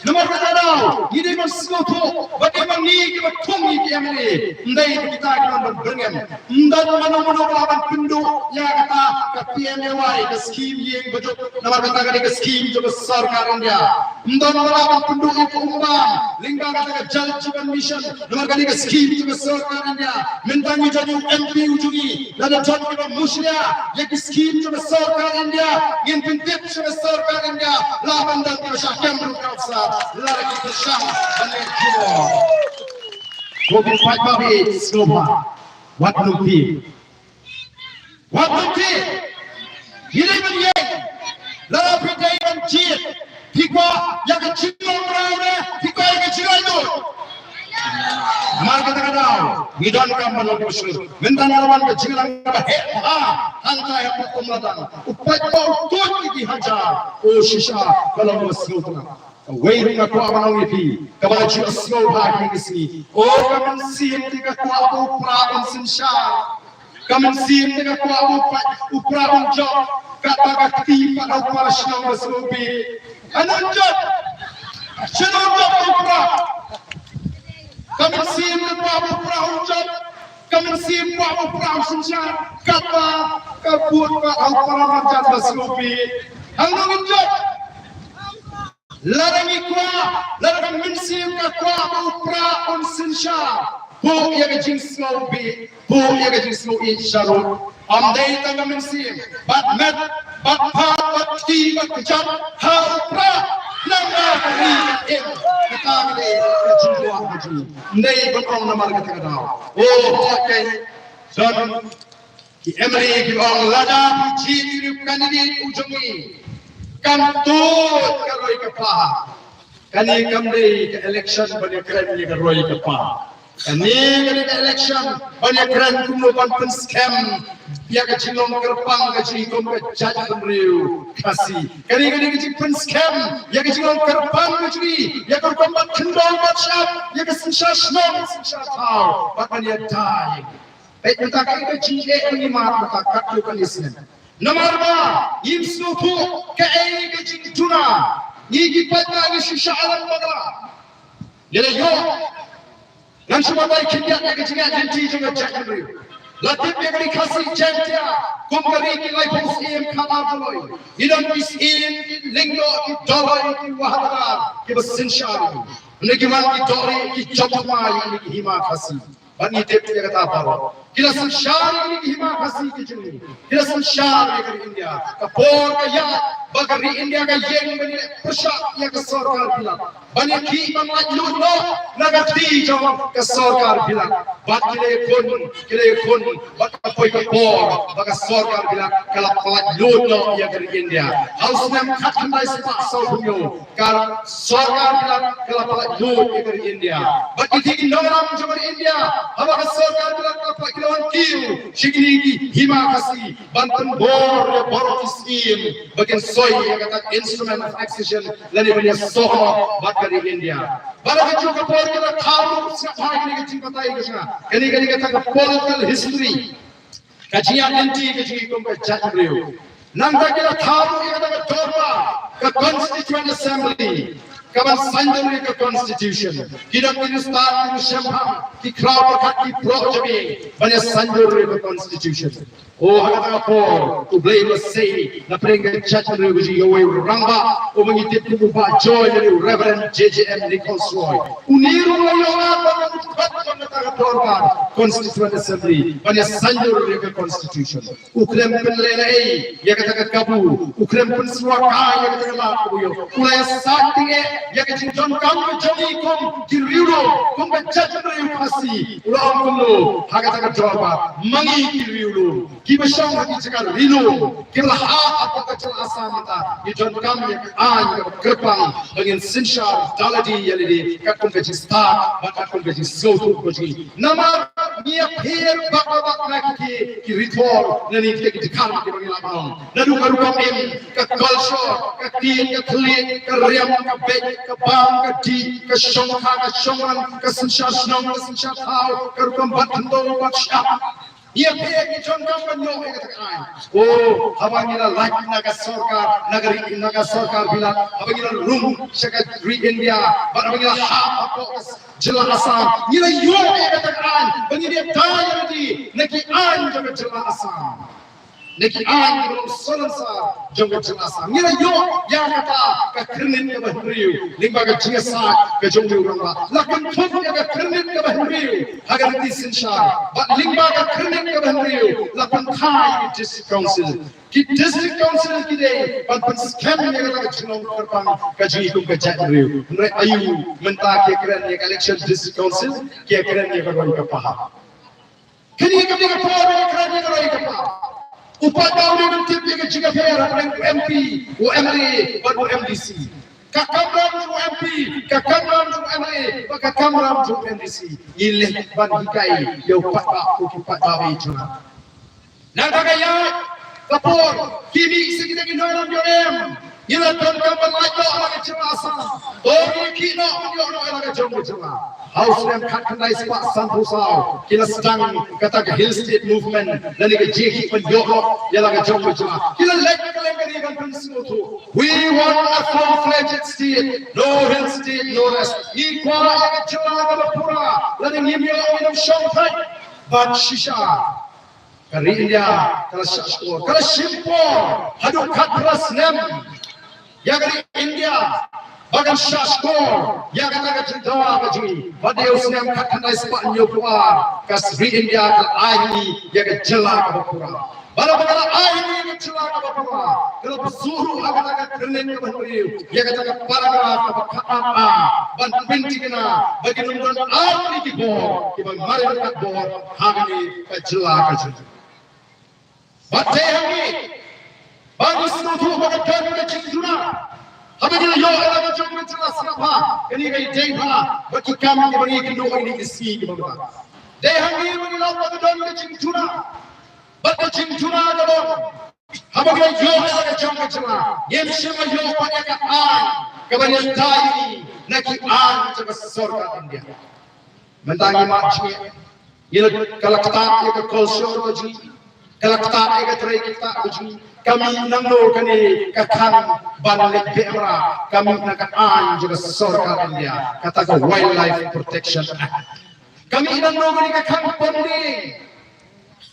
Namar kata ka daw ngi dei ban sngewthuh ba dei ma ngi kiba thung ïa ki M L A, ym dei ba kita ki ban byrngem. Ym don mano mano ba lah ban pynduh ïa kata ka P M A Y, ka skim ïing ba juk, namar kata ka dei ka skim jong ka sorkar India. Ym don ba lah ban pynduh ïa ka um bam lyngba kata ka Jal Jeevan Mission, namar ka dei ka skim jong ka sorkar India. Mynta ngi don u M P u jong ngi, lada don kiba mushlia ïa ki skim jong ka sorkar India, ngin pyntip sha ka sorkar India, lah ban don kiba shah kem ruh ka officer, lada ki pyrshang ban leh jubor. Ko phi paidbah phi sngewbha, wat nang phi, wat nang phi, ngi dei ban ïeng. Lada phi dei ban jied, phi kwah ïa ka jinglong mraw ne phi kwah ïa ka jinglaitluid? Namar kata ka daw ngi donkam ban long khuslai. Mynta nga la wan ka jingïalang kaba heh bha hangta ha Umladang. U paidbah u tuid ïa ki hajar, o shisha ka long kaba sngewtynnat. Kawei ruh nga kwah ban ong ïa phi kaba nga ju sngewbha ha kine ki sngi. O ka mynsiem te ka kwah ba u Prah un synshar. Ka mynsiem te ka kwah ba u Prah, u Prah un jop. Katba ka kti pat ha u para shnong ba sngewbha. Ano un jop? Shano un jop u Prah? Ka mynsiem te ka kwah ba u Prah un jop. Ka mynsiem kwah ba u Prah un synshar. Katba ka bud pat ha u para marjan ba sngewbha. Hangno ngin jop? Lada ngi kwah, lada ka mynsiem ka kwah ba u Prah un synshar, buh ïa ka jingsngewbha, buh ïa ka jingsngewieit sharud. Ym dei tang ka mynsiem, bad met, bad phad, bad kti, bad kjat ha u Prah. Namar ka ri ka im, kata ka dei ka jingkwah ka jong ngi. Ym dei ban ong namar kata ka daw. O, hooid, don ki M L A ki ong lada phi jied ïa u candidate u jong ngi, kan tuid ka roi ka par. Kane kam dei ka election ban ïakren ïa ka roi ka par. Kane ka dei ka election ban ïakren kumno ban pynskhem ïa ka jinglong kyrpang ka jong ngi kum ka jaitbynriew Khasi. Kane ka dei ka jingpynskhem ïa ka jinglong kyrpang ka jong ngi ïa ka rukom ban khyndew ban shyiap, ïa ka synshar shnong synshar thaw, bad ban ïada ïa ki. Peit mynta kaei ka jingeh ba ngi mad mynta katto katne snem. Namar ba ngim sngewthuh kaei ka jingduna. Ngi ki paidbah ngi shu shah ïalam bakla. Ngi la ïoh, ngan shu batai khyndiat ïa ka jingïaid lynti jong ka jaitbynriew. La tip ïa ka Ri Khasi Jaiñtia kum ka ri ki laiphew syiem khadar doloi. Ngi don ki syiem, ki lyngdoh, ki doloi, ki wahadar kiba synshar ïa ngi. Ynda ki wan ki dohrieh ki jop thymmai ïa ngi ki hima Khasi. Bad ngi tip ïa kata baroh. Ki la synshar ïa kine ki hima Khasi ki jong ngi. Ki la synshar ïa ka ri India. Ka por ka ïaid ba ka ri India ka ïeng ban ïaleh pyrshah ïa ka sorkar bilat, ban ïakhih ban laitluid noh na ka kti jong ka sorkar bilat. Bad ki la ïakhun, ki la ïakhun bad ka poi ka por ba ka sorkar bilat ka la pyllait luid noh ïa ka ri India. Ha u snem khatkhyndai spah sawphew hynñiew, ka sorkar bilat ka la pyllait luid ïa ka ri India. Bad kitei ki nongïalam jong ka ri India, haba ka sorkar bilat ka la pyllait, ki la wan kiew sha kine ki hima Khasi ban pynbor ïa baroh ki syiem ba kin soi ïa kata ka Instrument of Accession lane ban ïasoh noh bad ka ri India. Bad ha kajuh ka por ki la thaw ruh, sngap bha ïa kane ka jingbatai ka jong nga. Kane, kane kata ka political history. Ka jingïaid lynti ka jong ngi kum ka jaitbynriew. Nangta ki la thaw ruh ïa kata ka dorbar, ka Constituent Assembly, kaban saiñdur ïa ka Constitution. Ki don ki riewstad, ki riewshemphang, ki khraw pyrkhat, ki proh jabieng ban ïa saiñdur ïa ka Constitution. O, ha kata ka por U Blei u la sei na pdeng ka jaitbynriew ka jong ngi ïa uwei u rangbah uba ngi tip kum u Bah Joy, lane u Reverend J J M Nichols Roy. Une ruh u la ïoh lad ban long u dkhot jong kata ka dorbar, Constituent Assembly, ban ïa saiñdur ïa ka Constitution. U khlem pynlehnohei ïa kata ka kabu, u khlem pynsyrwa kai ïa kata ka lad kaba u ïoh. U la ïasaid tyngeh ïa ka jingdonkam ka jong ngi kum ki riewlum, kum ka jaitbynriew Khasi. U la ong kumno ha kata ka dorbar: Ma ngi ki riewlum kiba shong ha ki jaka ri lum, kiba la hap hapoh ka jylla Assam mynta, ngi donkam ïa ka aiñ kaba kyrpang ba ngin synshar da lade ïa lade katkum ka jingstad bad katkum ka jingsngewthuh ka jong ngi. Namar ngi ïapher bak bak na ki, ki rithor, na ki, ki dkhar kiba ngi la ban long. Naduh ka rukom im, ka culture, ka kit, ka thylliej, ka riam, ka beit, ka bam, ka dih, ka shongkha, ka shongman, ka synshar shnong, ka synshar thaw, ka rukom bat khyndew, bat shyiap. Ngi ïa phi ngi donkam ban ïoh ïa kata ka aiñ. O, haba ngi la lait na ka sorkar, na ka ri, na ka sorkar bilat, haba ngi la rung sha ka ri India, bad haba ngi la hap hapoh ka jylla Assam, ngi la ïoh ïa kata ka aiñ, ba ngin ïada ïa lade na ki aiñ jong ka jylla Assam. Na ki aiñ kiba long salonsar jong ka jylla Assam. Ngi la ïoh ïa kata ka kyrnit kaba hynriew lyngba ka jingïasaid ka jong u rangbah. La kynthup ïa ka kyrnit kaba hynriew ha ka riti synshar. Bad lyngba ka kyrnit kaba hynriew la pynkhie ïa ki District Council. Ki District Council ki dei ban pynskhem ïa kata ka jinglong kyrpang ka jong ngi kum ka jaitbynriew. Hynrei aïu mynta ki ïakren ïa ka election District Council, ki ïakren ïa ka roi ka par. Kane ka dei ka por ba ngi kren ïa ka roi ka par. U paidbah u dei ban tip ïa ka jingïapher hapdeng u M P, u M L A bad u M D C. Ka kamram jong u M P, ka kamram jong u M L A bad ka kamram jong u M D C. Ngi leh ban hikai ïa u paidbah, ko ki paidbah ba ïeit jong nga. Nangta ka ïaid ka por, ki mih sha kita ki nongïalam jong em. Ngi la donkam ban lait noh la ka jylla Assam. To ngi khie noh ban ïoh noh ïa la ka jong ka jylla. Ha u snem khatkhyndai spah sanphew saw ki la sdang kata ka Hill State Movement lane ka jingkhie ban ïoh noh ïa la ka jong ka jylla. Ki la leit kylleng ka ri ban pynsngewthuh, "We want a full-fledged state, no hill state, no rest." Ngi kwah ïa ka jylla kaba pura, lada ngim ïoh ngin ym shong thait. Bad shisha ka ri India ka la shahshkor, ka la shim por haduh khatphra snem ïa ka ri India ba kan shahshkor ïa kata ka jingdawa ka jong ngi. Bad ha u snem khatkhyndai spah hynñiewphew ar ka ri India ka la ai ha ngi ïa ka jylla kaba pura. Bad haba ka la ai ha ngi ïa ka jylla kaba pura, ka la buh ruh ha kata ka kyrnit kaba hynriew ïa kata ka paragraph kaba khatar A ban pynthikna ba kin ym don ar tylli ki bor kiba marjan kat bor ha kane ka jylla ka jong ngi. Bad dei hangne ba ngi sngewthuh ba ka don ka jingduna. Haba ngi la ïoh ïa la ka jong ka jylla sngap bha, kane ka dei bha bad ki kam kiba ngi kynduh ïa kine ki sngi kiba mynta. Dei hangne ba ngi la ïoh ba ka don ka jingduna. Bad ka jingduna ka long, haba ngi la ïoh ïa la ka jong ka jylla, ngim shym la ïoh pat ïa ka aiñ kaba ïadei na ki aiñ jong ka sorkar India. Mynta ngi mad jingeh, ngi la, ka la ktah ïa ka culture ka jong ngi, ka la ktah ïa ka trei ka ktah ka jong ngi. Ka mih nangno kane ka khang ban leit beh mrad? Ka mih na ka aiñ jong ka sorkar India, kata ka Wildlife Protection Act. Ka mih nangno kane ka khang pom dieng,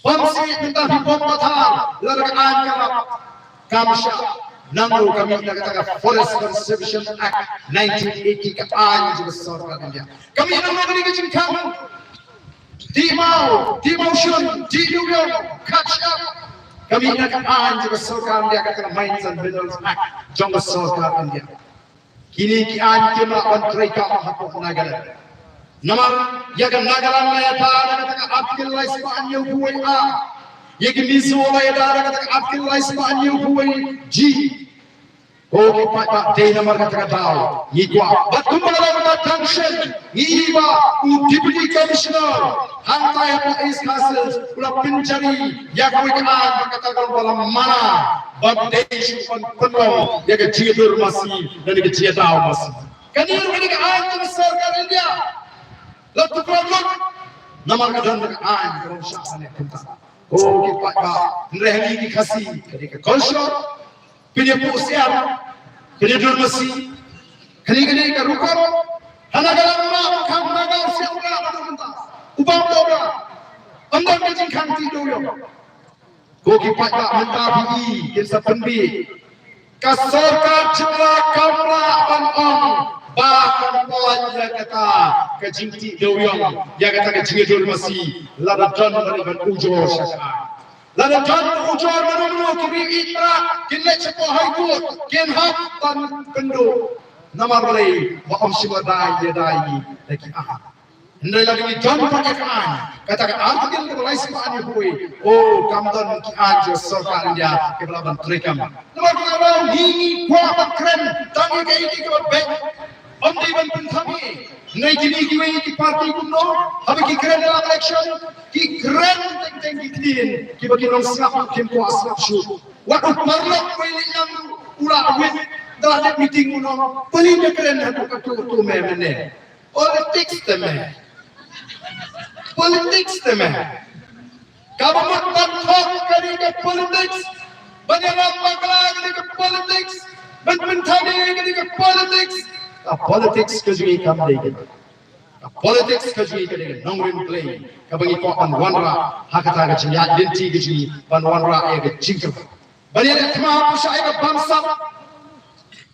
pom siej, mynta phi pom pathar, lada ka aiñ ka rap, kam shah. Nangno? Ka mih na kata ka Forest Conservation Act nineteen eighty, ka aiñ jong ka sorkar India. Ka mih nangno kane ka jingkhang? Dih maw, dih maw shun, dih dewiong, khat shyiap. Ka mih na ka aiñ jong ka sorkar India, kata ka Mines and Minerals Act jong ka sorkar India. Kine ki aiñ kim lah ban treikam hapoh Nagaland. Namar ïa ka Nagaland la ïada da kata ka Article lai spah hynñiewphew wei A. Ïa ki Mizo la ïada da kata ka Article lai spah hynñiewphew wei G. Ko ki paidbah, dei namar kata ka daw ngi kwah. Bad kumba la ong ka dang shen, ngi ïohi ba u Deputy Commissioner hangtai hapoh East Khasi Hills u la pynjari ïa kawei ka aiñ ba kata ka long ba la mana ban dei shuh ban pynlong ïa ka jingïadur masi lane ka jingïadaw masi. Kane ruh kane ka aiñ jong ka sorkar India la tuklar lut namar ka don ka aiñ ka long shah sane kumta. Ko ki paidbah, hynrei ha ngi ki Khasi, kane ka culture, phin ïa puh siar, phin ïa dur masi, kane kane ka rukom. Hana ka lam ma ka khang na ka siar ka ba mynta u bam to ka. Ym don ka jingkhang ti do ïoh. Ko ki paidbah, mynta phi i kin sa pynbeit. Ka sorkar jylla kam lah ban ong ba kan poi ïa kata ka jingtih dewiong, ïa kata ka jingïadur masi, lada don ban ujor sha ka. Lada don ujor, mano mano ki riew ïeit mrad kin leit sha ka High Court, kin hap ban kynduh. Namar balei? Ba ym shym la dei ïa dei da ki aiñ. Hynrei lada ngi don pat ïa ka aiñ, kata ka Article kaba lai spah hynñiewphew wei, o, kam don ki aiñ jong ka sorkar India kiba lah ban treikam. Namar kata ka daw ngi, ngi kwah ban kren tang ïa kaei kaei kaba beit. Ym dei ban pynthame. Hynrei kine kiwei ki party kumno, haba ki kren ïa la election, ki kren teng teng ki ktien kiba ki nongsngap kim kwah sngap shuh. Wat u paralok wei leit lang u la wit da la dep meeting u nong, balei me kren haduh katto katto me mynne? Politics te me. Politics te me. Kaba mut ban thok kane ka politics, ban ïalam bakla kane ka politics, ban pynthame kane ka politics. Ka politics ka jong ngi kam dei kane. Ka politics ka jong ngi ka dei ka nongrim Blei kaba ngi kwah ban wanrah ha kata ka jingïaid lynti ka jong ngi ban wanrah ïa ka jingkyrpad. Ban ïa leh thma pyrshah ïa ka bamsap.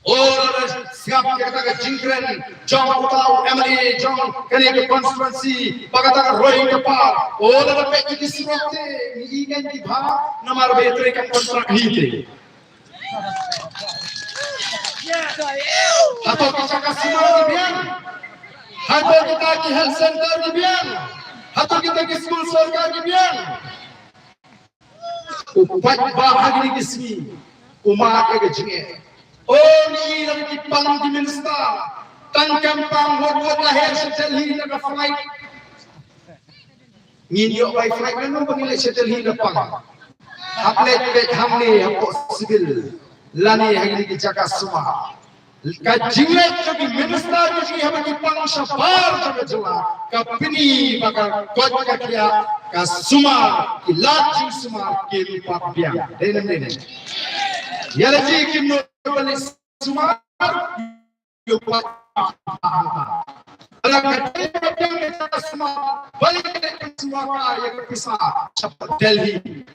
O lada sngap ïa kata ka jingkren jong uta u M L A jong kane ka constituency ba kata ka roi ka par. O lada peit ïa ki surok te ngi i ngin ki bha namar ba ïa trei kam kontrak hi te. Hato ki jaka sumar ki biang? Hato kita ki health center ki biang? Hato kita ki skul sorkar ki biang? U paidbah ha kine ki sngi u mad ïa ka jingeh. O ngi la ki pang ki minister, tang kem pang wot wot la her sha Delhi na ka flight. Ngin ïoh bai flight lano ba ngin leit sha Delhi na pang? Hap leit peit hangne hapoh civil lane ha kine ki jaka sumar. Ka jingleit jong ki minister ka jong ngi haba ki pang shabar jong ka jylla ka pyni ba ka koit ka khiah ka sumar, ki lad jingsumar kim pat biang. Dei ne em dei ne em? Ïa la ji kim no ba leit sumar. Ïa u pat ba ka dei ka biang ka sumar ba leit sumar ka ïa ka pisa shabar Delhi.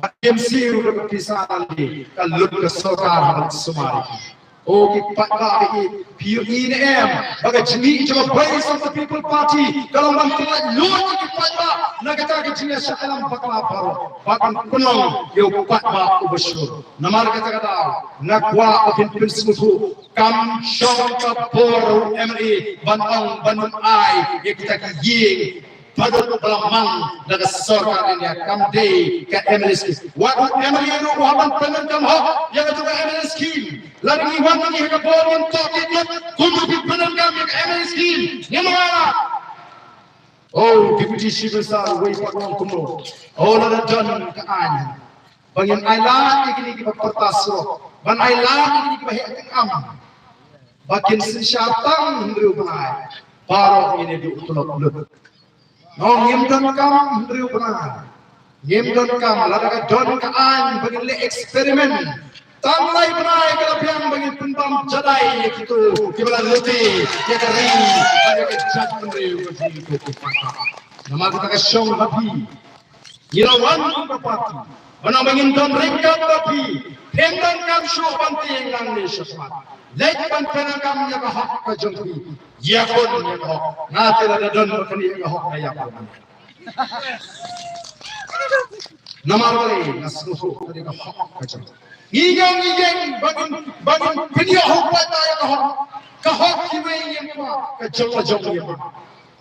Ba kim siew da ka pisa lane ka lut ka sorkar haba leit sumar ïa ki. O ki paidbah, phi ïohi ne em ba ka jingmih jong ka Voice of the People Party ka long ban pynlait lut ïa ki paidbah na kata ka jingïasaid ïalam bakla baroh ba kan pynlong ïa u paidbah uba shlur. Namar kata ka daw nga kwah ba phin pynsngewthuh, kam shong ka bor u M L A ban ong ban ym ai ïa kita ki ïing baduk ba la mang da ka sorkar India, kam dei ka M L A scheme. Wat u M L A ruh u hap ban pyndonkam hok ïa katu ka M L A scheme. Lada ngi wan ngi ha ka bor ngim tohkit ïa kumno phi pyndonkam ïa ka M L A scheme, ngim ong ai lad. O Deputy Chief Minister, wei pat u ong kumno? O lada don ka aiñ ba ngin ai lad ïa kine kiba pyrta surok, ban ai lad ïa kine kiba heh tyngam, ba kin synshar tang hynriew bnai, baroh ngin ïa duh tlot lut. Nong ngim donkam hynriew bnai, ngim donkam. Lada ka don ka aiñ ba ngin leh experiment, tang lai bnai ka la biang ba ngin pynbam jadai ïa kito kiba la lute ïa ka ri bad ïa ka jaitbynriew ka jong ngi ko ki paidbah. Namar kata ka shong ha phi. Ngi la wan kum ka party ban ong ba ngin don ryngkat bad phi. Phin donkam shuh ban tieng nangne shakhmat. Leit ban pyndonkam ïa ka hok ka jong phi. Ïakhun ïa ka hok. Nga te lada don ba kane ïa ka hok nga ïakhun. Namar balei? Nga sngewthuh ka dei ka hok ka jong ngi. Ngi ïeng, ngi ïeng ba ngin, ba ngin pynïoh hok paidbah ïa ka hok. Ka hok kiwei ngim kwah, ka jong la jong ngim.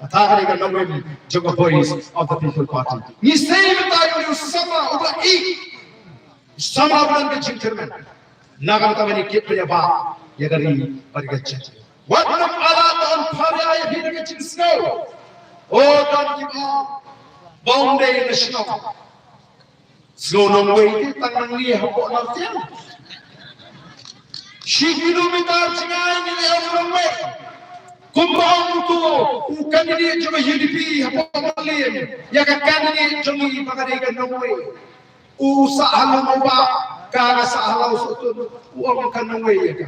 Kata ka dei ka nongrim jong ka Voice of the People Party. Ngi sei mynta ïa u samla uba ïeit, samla uba don ka jingkyrmen. Na ka bynta ban ïa kit ban ïa bah ïa ka ri bad ka jaid. Wat nym ailad, to pynpaw ïa phi da ka jingsngew. O don kiba ong ba ym dei na shnong. Sngew Nongwei te tang nangne hapoh Nartiang. Shi kilometer jngai ngi leh ong Nongwei. Kumba ong uto u candidate jong ka U D P hapoh Mylliem ïa ka candidate jong ngi ba ka dei ka Nongwei. U sah ha Lum u Bah, ka nga sah ha Lawsohtun, u ong ka Nongwei ïa ka.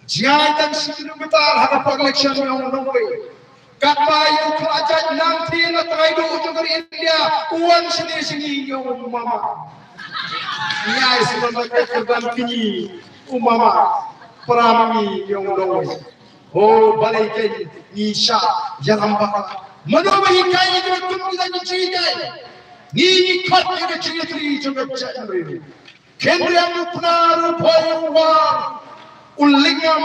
Jngai tang shi kilometer ha ka por election ngi ong Nongwei. Katba ïa u khlajait nangtei na trai duh jong ka ri India u wan shane sha ngi ngi ong mama. Ngi ai sngewbha ka kyrdan kñi u mama. Para ma ngi ngi ong Nongwei. O balei kein ngi shah ïalam bakla? Mano ba hikai ïa kiba kum kita ki jinghikai? Ngi ngi khot ïa ka jingïatylli jong ka jaitbynriew. Khynriang, u Pnar, u Bhoi, u War, u Lyngngam,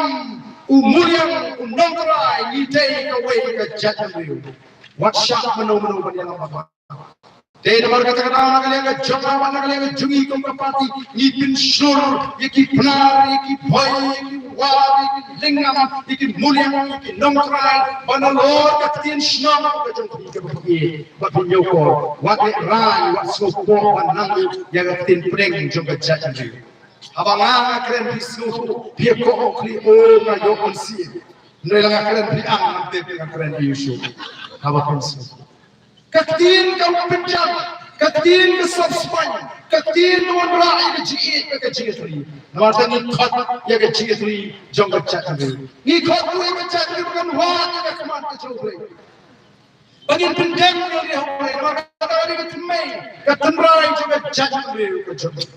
u Muliang, u Nongtrai, ngi dei kawei ka jaitbynriew. Wat shah mano mano ban ïalam bakla. Te namar kata ka daw na ka liang ka jong nga bad na ka liang ka jong ngi kum ka party ngi pynshlur ïa ki Pnar, ïa ki Bhoi, ïa ki War, ïa ki Lyngngam, ïa ki Muliang, ïa ki Nongtrai ban nalor ka ktien shnong ka jong phi kaba phi ïeit. Ba phi ñiewkor, wat lehrain, wat sngewpoh ban nang ïa ka ktien pdeng jong ka jaitbynriew. Haba nga nga kren phi sngewthuh, phi ïa koh khlieh, o nga ïoh mynsiem. Hynrei la nga kren phi ang, ngam tip nga kren phi ïa u shuh. Haba phi sngewthuh. Ka ktien ka pynjah. Ka ktien ka sop spaiñ, ka ktien ka wanrah ïa ka jingïeit bad ka jingïatylli. Namar te ngi khot ïa ka jingïatylli jong ka jaitbynriew. Ngi khot ruh ïa ka jaitbynriew ba kan wad ïa ka khmat ka jong U Blei. Ba ngin pyndem ïa U Blei, namar kata ka dei ka thymmei, ka tynrai jong ka jaitbynriew ka jong ngi.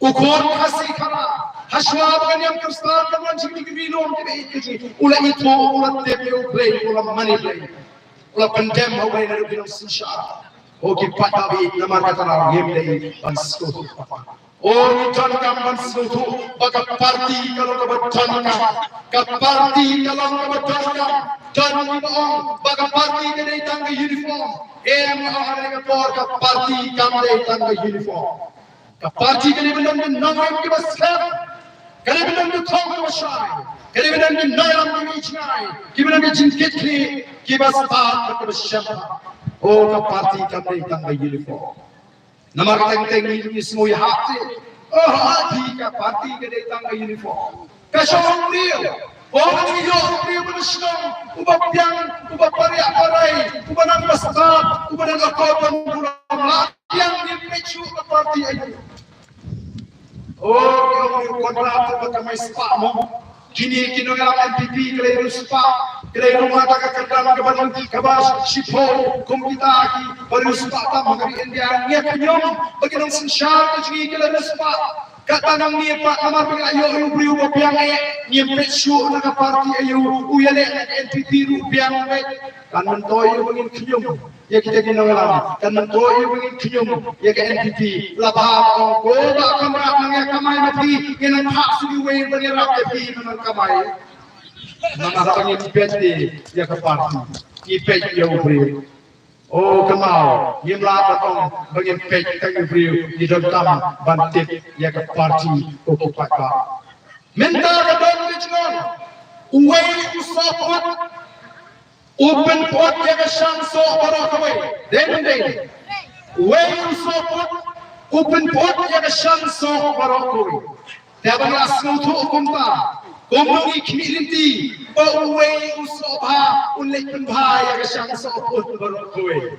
U khun Khasi Khara, hashwa ba ka niam Khristan ka wan jingkyrkhu ïa ki, u la ithuh, u la tip ïa U Blei, u la mane Blei. U la pyndem ha U Blei naduh ki nongsynshar. O ki paidbah, namar kata ngim dei ban sngewthuh. O ngi donkam ban sngewthuh ba ka party ka long kaba donkam. Ka party ka long kaba donkam. Don kiba ong ba ka party ka dei tang ka uniform. Em, ha kane ka por ka party kam dei tang ka uniform. Ka party ka dei ban don ki nongrim kiba skhem. Ka dei ban don ki thong kiba shai. Ka dei ban don ki nongïalam kiba jngai, kiba don ki jingkitkhlieh, kiba stad bad kiba shemphang. O ka party kam dei tang ka uniform. Namar teng teng ngi, ngi sngew ïahap te. O ha phi ka party ka dei tang ka uniform. Ka shong briew. O ngi ïoh briew ba na shnong, uba biang, uba pariah parai, uba nang ba stad, uba nang akor ban burom, la biang, ngim peit shuh ka party aïu. O ki ong ïa u Conrad ba ka mai spah mo. Kine ki nongïalam N P P ki la ïa riewspah, ki la ïa rung ha kata ka kyrdan kaba, kaba shiphew, kum kita kiba riewspah tam ha ka ri India. Ngi ïa khñium ba ki nongsynshar ka jong ngi ki la riewspah. Kata nangne pat namar ba ngi la ïoh ïa u briew ba biang eh, ngim peit shuh na ka party aïu, u ïaleh na ka N P P ruh biang eh. Kan myntoi ïa u ba ngin khñium ïa kita ki nongïalam, kan myntoi ïa u ba ngin khñium ïa ka N P P. La bha ong ko Bah Conrad, nang ïa kamai ma phi, ngin nang phah shuh iwei ban ïarap ïa phi ban nang kamai. Namar ba ngim peit ïa ka party, ngi peit ïa u briew. O kynmaw, ngim lah ban ong ba ngin peit tang ïa u briew, ngi donkam ban tip ïa ka party, ko ki paidbah. Mynta ka don ka jingong, uwei u sohput u pynput ïa ka shang soh baroh kawei. Dei ne em dei? Uwei u sohput u pynput ïa ka shang soh baroh kawei. Te ba ngi la sngewthuh kumta, kumno ngi khmih lynti ba uwei u sohbha un leit pynbha ïa ka shang sohput baroh kawei?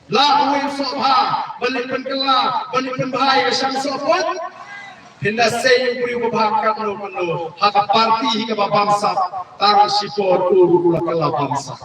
La uwei u sohbha ban leit pynkylla, ban leit pynbha ïa ka shang sohput? Phin da sei u briew ba bha katno katno ha ka party hi kaba bamsap, tang shipor u ruh u la kylla bamsap.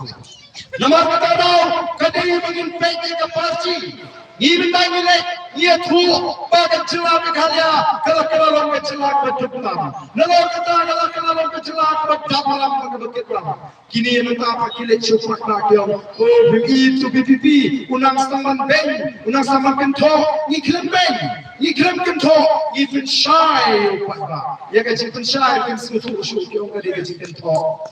Namar kata daw ka dei ba ngin peit ïa ka party. Ngi mynta ngi leit, ngi ïathuh ba ka jylla Meghalaya ka la kylla long ka jylla kaba duk tam. Nalor kata ka la kylla long ka jylla kaba dap lam, kaba kit lam. Kine mynta pat ki leit shu pat na ki ong, o, phim ïeit ïa u V P P, u nang sdang ban beiñ, u nang sdang ban kynthoh. Ngi khlem beiñ, ngi khlem kynthoh, ngi pynshai ïa u paidbah. Ïa ka jingpynshai kim sngewthuh shuh, ki ong ka dei ka jingkynthoh.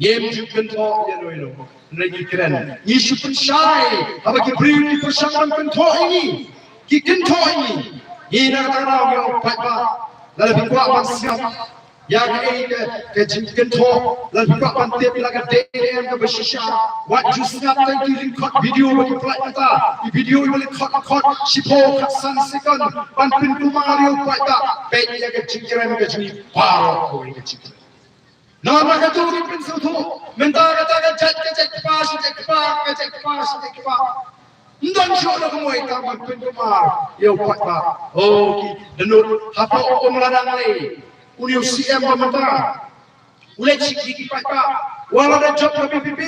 Ngim ju kynthoh ïa no ïa no. Hynrei ngi kren, ngi shu pynshai haba ki briew ki pyrshang ban kynthoh ïa ngi. Ki kynthoh ïa ngi. Ngi na kata ka daw ngi ong, paidbah, lada phi kwah ban sngap ïa kaei ka, ka jingkynthoh, lada phi kwah ban tip la ka dei ne em kaba shisha, wat ju sngap tang ki lyngkot video ba ki pynlait mynta. Ki video ba lyngkot lyngkot shiphew khatsan second ban pynkulmar ïa u paidbah. Peit ïa ka jingkren ka jong ngi baroh kawei ka jingkren. Namar kata ngi pynsngewthuh, mynta kata ka jait, ka jait kpa shi jait kpa, ka jait kpa shi jait kpa. Ym don shuh na ka mui tang ban pynkulmar ïa u paidbah. O ki dohnud hapoh Umladang lei, une u C M ba mynta u leit shakri ki paidbah. Wat la da jop ka V P P,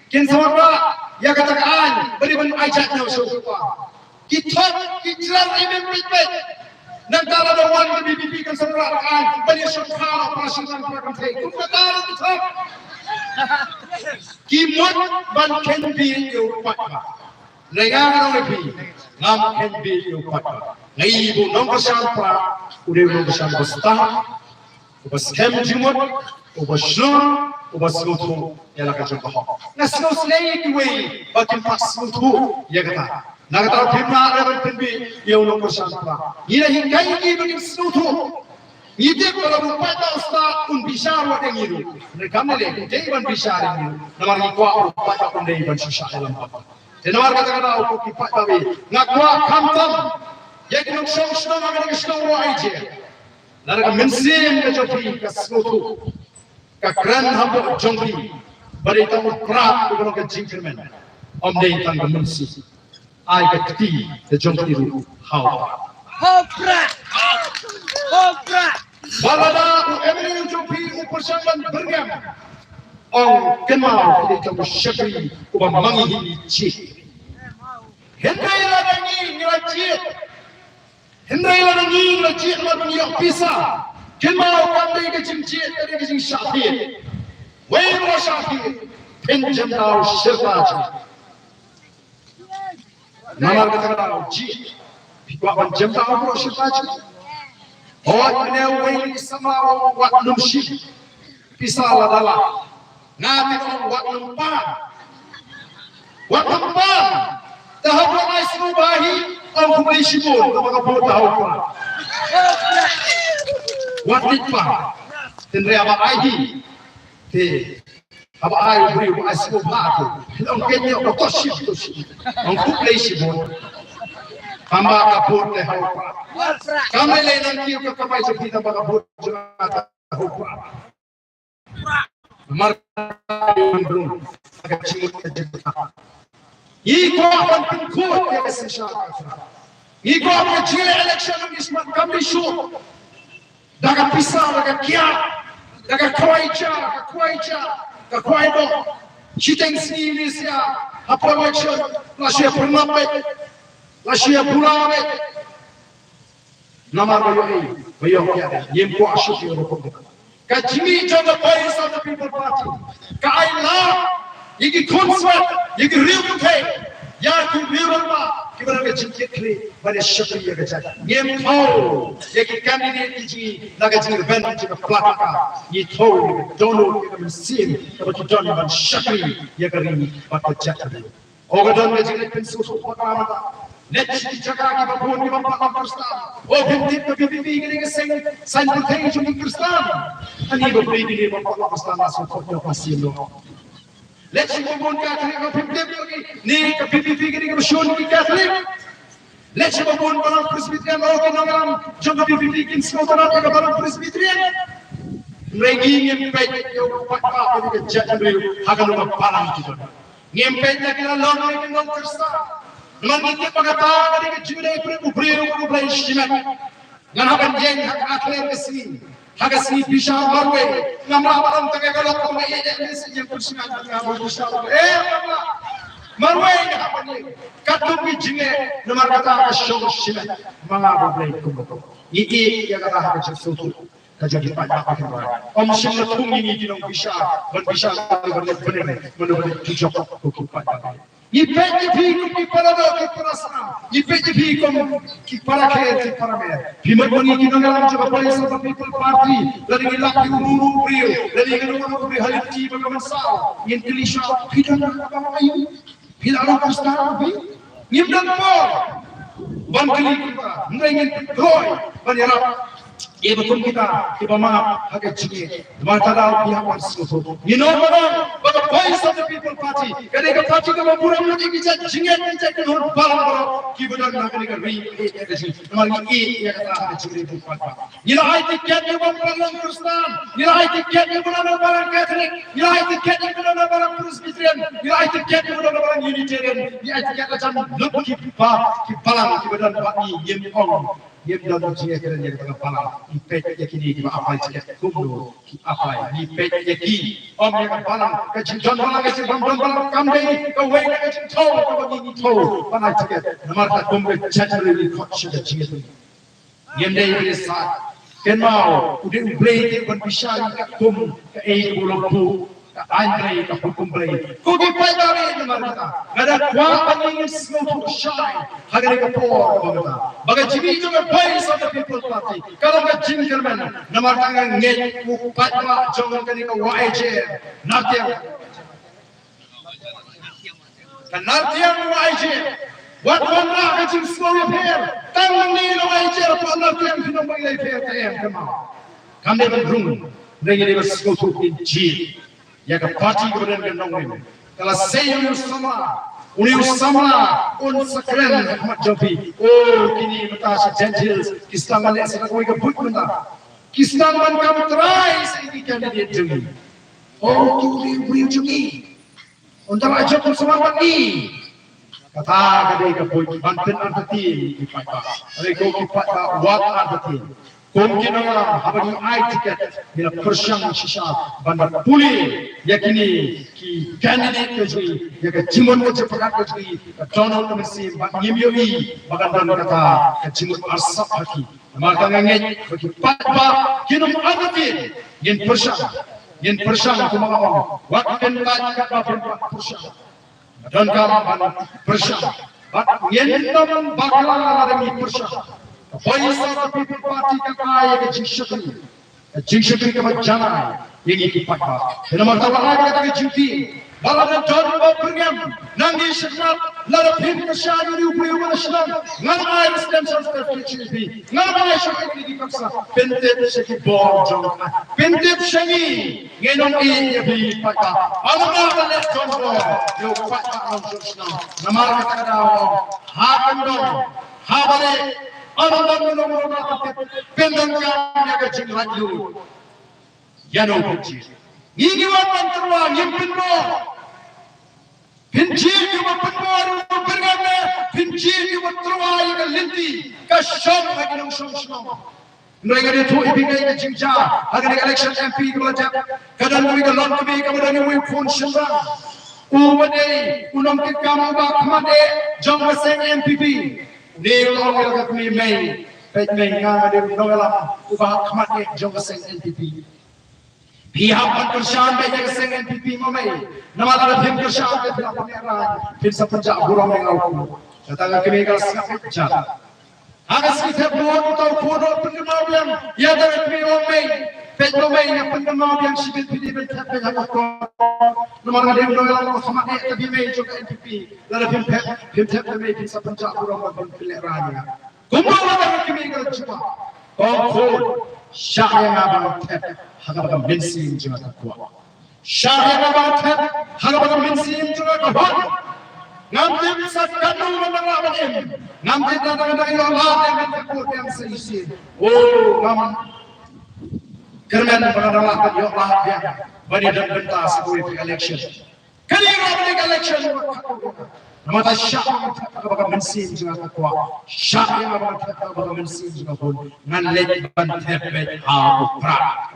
kin sa wanrah ïa kata ka aiñ ba dei ban ai jait ñiew sha u kpa. Ki thok, ki jrang, im peit peit. Nangta lada wan ka V P P kan sa wanrah ka aiñ ban ïa shongkha la para shynrang para kynthei. Kum kata la ki thok. Ki mut ban kheiñ bieit ïa u paidbah. Lada nga ong ïa phi, ngam kheiñ bieit ïa u paidbah. Nga i ba u nongkyrshan Prah u dei u nongkyrshan ba stad, uba skhem jingmut, uba shlur, uba sngewthuh ïa la ka jong ka hok. Nga sngew sngewsih ïa kiwei ba kim pat sngewthuh ïa kata. Na kata phim lah ruh ban pynbieit ïa u nongkyrshan Prah. Ngi la hikai ïa ki ba kim sngewthuh. Ngi tip ba lada u paidbah u stad un bishar wat ïa ngi ruh. Hynrei kam lei lei, un dei ban bishar ïa ngi ruh. Namar ngi kwah u paidbah un dei ban shisha ïalam bad. Te namar kata ka daw ko ki paidbah, nga kwah khamtam ïa ki nongshong shnong ha kane ka shnong Roaijia. Lada ka mynsiem ka jong phi ka sngewthuh, ka kren hapoh jong phi ba dei tang u Prah uba long ka jingkyrmen, ym dei tang ka mynsiem. Ai ka kti da jong ki ruh. Hau. Hopra. Hopra. Ba lada u M L A jong phi u pyrshang ban byrngem, ong kynmaw, phi dei tang u shakri uba mangi hi jied. Hynrei lada ngi ngi la jied, hynrei lada ngi ngi la jied bad ngi ïoh pisa, kynmaw kam dei ka jingjied, ka dei ka jingshah thied. Wei ruh shah thied, phin jem da u shirta jied. Namar kata ka daw jied, phi kwah ban jem da u shirta jied. Hooid, mynne uwei na ki samla u ong wat nym shim pisa lada lah. Nga te nga ong wat nym pan. Wat nym pan. Te haba ai sngewbha hi, ong khublei shibun, kaba ka vote da u pan. Wat nym pan. Hynrei haba ai hi, te haba ai u briew ba ai sngewbha te, ong kynnoh ba to shim, to shim. Ong khublei shibun. Tangba ka vote te ha u pan. Kam lei lei nang kiew ka kamai jong phi, tangba ka vote jong nga te ha u pan. Mar ka jingmut ka jingmut. Ngi kwah ban pynkhuid ïa ka synshar. Ngi kwah ba ka jingleh election ngi smat kam dei shuh da ka pisa, da ka kiad, da ka khwai ja, ka khwai ja, ka khwai doh. Shiteng sngi ngi ïa hapoh election la shu pyrnap beit, la shu pura beit. Namar ba ïoh ei, ba ïoh kiad, ngim kwah shuh ïa ka rukom. Ka jingmih jong ka Voice of the People Party, ka ai lad ïa ki khun swet, ïa ki riew kynthei, ïa ki riew rangbah kiba don ka jingkit khlieh ban ïa shakri ïa ka jait. Ngim thew ïa ki candidate ki jong ngi na ka jingrben jong ka pla ka ka. Ngi thew ïa ka dohnud, ïa ka mynsiem kaba ki don ban shakri ïa ka ri bad ka jait. O ka don ka jingleh pynsngewthuh pat ma mynta. Leit sha ki jaka kiba bun kiba pat long Khristan. O phim tip ka V P P ka dei ka seng saiñ pyrthei jong ki Khristan. Ani ba phi kine ba pat long Khristan la sngewthuh ïa ka sien lo. Leit sha ki ba bun Katholik, o phim tip kine ka V P P ka dei kaba shun ki Katholik. Leit sha ba bun balang Presbyterian, o ki nongïalam jong ka V P P kim sngewtynnat ïa ka balang Presbyterian. Hynrei ngi ngim peit ïa u paidbah bad ïa ka jaitbynriew ha kano ka balang ki don. Ngim peit ïa ki la long ne ki long Khristan. Namar ngi tip ba kata ka dei ka jingïadei briew u briew u Blei shimet. Ngan hap ban ïeng ha ka khlem ka sngi, ha ka sngi bishar marwei. Ngam lah ban ong tang ïa ka lok ba nga ïeit ïa ka sngi ïa ka sngi nga bishar marwei. Eh, ngam lah. Marwei nga hap ban ïeng. Katkum ki jingeh namar kata ka shong shimet. Ma nga ba Blei kum ba kum. Ngi ïeit ïa kata ha ka jingsngewthuh. Ka jong ki paidbah ba ki wan. Ym shym la thung ïa ngi ki nongbishar ban bishar mano ban leit bneng, mano ban leit pynjop ko ki paidbah. Ngi peit ïa phi kum ki para doh ki para snam, ngi peit ïa phi kum ki para kher ki para mer. Phi mut ma ngi ki nongïalam jong ka Voice of the People Party, lada ngi lap ïa uno uno u briew, lada ngi ïa uno uno u briew ha lynti ba ka mynsaw, ngin kylli shuwa, phi don kaba aiu? Phi la long Khristan phi? Ngim don por ban kylli kumta. Hynrei ngin pynkloi ban ïarap ïa ba kum kita kiba map ha ka jingeh. Namar kata daw phi hap ban sngewthuh. Ngi ong ba dang ba ka Voice of the People Party ka dei ka party kaba burom ïa ki jait jingeh, ki jait kynhun balang baroh kiba don ha kane ka ri, ïa ka jingeh. Namar ngi ïeit ïa kata ha ka jingeh. Ngi la ai tiket ïa u ban long Khristan, ngi la ai tiket ïa u ban long balang Katholik, ngi la ai tiket ïa u ban long balang Presbyterian, ngi la ai tiket ïa u ban long balang Unitarian, ngi ai tiket la jan lut ki ba, ki balang kiba don bad ngi. Ngim ong, ngim don jingïakren ïa kata ka balang. Ngi peit ïa kine kiba apply tiket kumno ki apply, ngi peit ïa ki. Ym ïa ka balang, ka jingdon balang, ka jingbym don balang kam dei kawei na ka jingthew kaba ngi ngi thew ban ai tiket. Namar kata kum ka jait ngi khot sha ka jingïadei. Ngim dei ban ïasaid. Kynmaw, u dei U Blei te uban bishar ïa ka kum kaei kaba u la buh, ka aiñ Blei, ka hukum Blei. Ko ki paidbah, namar kata nga da kwah ba ngin sngewthuh shai ha kane ka por ba mynta ba ka jingmih jong ka Voice of the People Party ka long ka jingkyrmen. Namar kata nga ngeit u paidbah jong kane ka Y J Nartiang. Ka Nartiang Y J, wat wanrah ka jingsngew ïapher. Tang nangne na Y J hapoh Nartiang phin ym ban ïapher te em, kynmaw. Kam dei ban rung, hynrei ngi dei ban sngewthuh, ngin jied ïa ka party kaba don ka nongrim. Ka la sei ïa une u samla, une u samla un sa kren ha khmat jong phi. O, kine mynta sha Jaintia Hills ki sdang ban leh sa kawei ka buit mynta. Ki sdang ban kam trai sa ïa ki candidate jong ngi. O, ki briew jong ngi. Ynda la jop kum samla bad ngi. Kata ka dei ka point ban pynartatien ïa ki paidbah. Hynrei ko ki paidbah wat artatien. Kum ki nongïalam haba ngi ai tiket ngi la pyrshang shisha ban da pule ïa kine ki candidate ka jong ngi, ïa ka jingmut ka jingpyrkhat ka jong ngi, ka dohnud ka mynsiem, ba ngim ïohi ba kan don kata ka jingmut arsap ha ki. Namar ka nga ngeit ba ki paidbah kin ym artatien. Ngin pyrshang, ngin pyrshang kumba nga ong. Wat kyntait katba phin pyrshang. Donkam ban pyrshang. Bad ngin ym bakla lada ngi pyrshang. Ka Voice of the People Party ka ai ka jingshakri, ka jingshakri kaba janai ïa ngi ki paidbah. Te namar kata ba ai kata ka jingtieng, ba lada don ba pyrngem na ngi shakhmat, lada phim kyrshan ïa u briew uba la shnong, ngan ai residential certificate sha phi. Nga bai sha ki, ki, ki, pyn tip sha ki bor jong ka. Pyn tip sha ngi. Ngin ong ïa phi paidbah. Ym lah ban leh donbor ïa u paidbah nongshong shnong. Namar kata ka daw ha kyndong, ha balei, ym don nongshong shnong. Pyndonkam ïa ka jinglaitluid. Ïa no pynjia. Ngi ngi wan ban tyrwa, ngim pynbor. Pynjia ïa uba pynbor, uba pynbor ne, pynjia ïa uba tyrwa ïa ka lynti ka shong ha ki nongshong shnong. Hynrei nga dei thuh ïa phi ka jingjia ha kane ka election M P kaba la dep, ka don uwei ka longkmie kaba don uwei u khun shynrang uba dei u nongkitkam uba khmat eh jong ka seng N P P. Une u long ïa ka kmie mei, peit mei, nga nga dei u nongïalam uba khmat eh jong ka seng N P P. Phi hap ban kyrshan beit ïa ka seng N P P mo mei. Namar lada phim kyrshan beit phi la pynlehrain, phin sa pynjah burom ïa nga u khun. Kata ka kmie ka sngap beit jan. Ha ka sngi thep vote uta u khun u pynkynmaw biang ïa kata ka kmie, u ong mei, peit mo mei, nga pynkynmaw biang shibit phi dei ban thep beit ha ka kor. Namar nga dei u nongïalam uba khmat eh, ka dei mei jong ka N P P. Lada phim thep, phim thep ïa mei, phin sa pynjah burom bad phin pynlehrain ïa nga. Kumno kata ka kmie ka la jubab? Ong khun, shah ïa nga ban thep ha kaba ka mynsiem jong nga ka kwah. Shah ïa nga ban thep ha kaba ka mynsiem jong nga ka hun. Ngam tip sa katno ngan dang lah ban im. Ngam tip lada ngan dang ïoh lad ïa nga ban thep vote ïa nga sa shisien. Oh, ngam kyrmen ba ngan dang lah ban ïoh lad ïa nga ban ïadon bynta sa kawei ka election. Kane ruh kane ka election ruh ka, namar ta shah ïa nga ban thep ha kaba ka mynsiem jong nga ka kwah. Shah ïa nga ban thep ha kaba ka mynsiem jong nga ka hun. Ngan leit ban thep beit ha u Prah.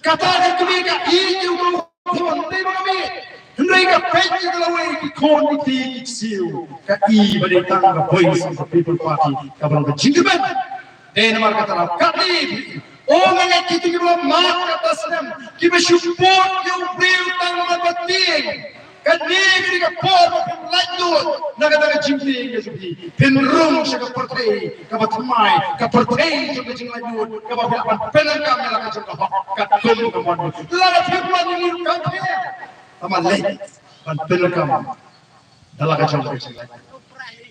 Kata ka kmie ka ïeit ïa u khun, dei ba ka mih. Hynrei ka peit ïa ka lawei ki khun ki kti ki ksiew, ka i ba dei tang ka Voice of the People Party kaba long ka jingkmen. Dei namar kata la ka dei. O nga ngeit kito kiba la mad kata snem, kiba shu put ïa u briew tang namar ba tieng. Kane ka dei ka por ba phin laitluid na kata ka jingtieng ka jong phi. Phin rung sha ka pyrthei kaba thymmai, ka pyrthei jong ka jinglaitluid, kaba phi lah ban pyndonkam ïa la ka jong ka hok katkum ka mon. Lada phi wan ïa ngi ruh kam pher. Tangba leit ban pyndonkam da la ka jong ka jinglaitluid.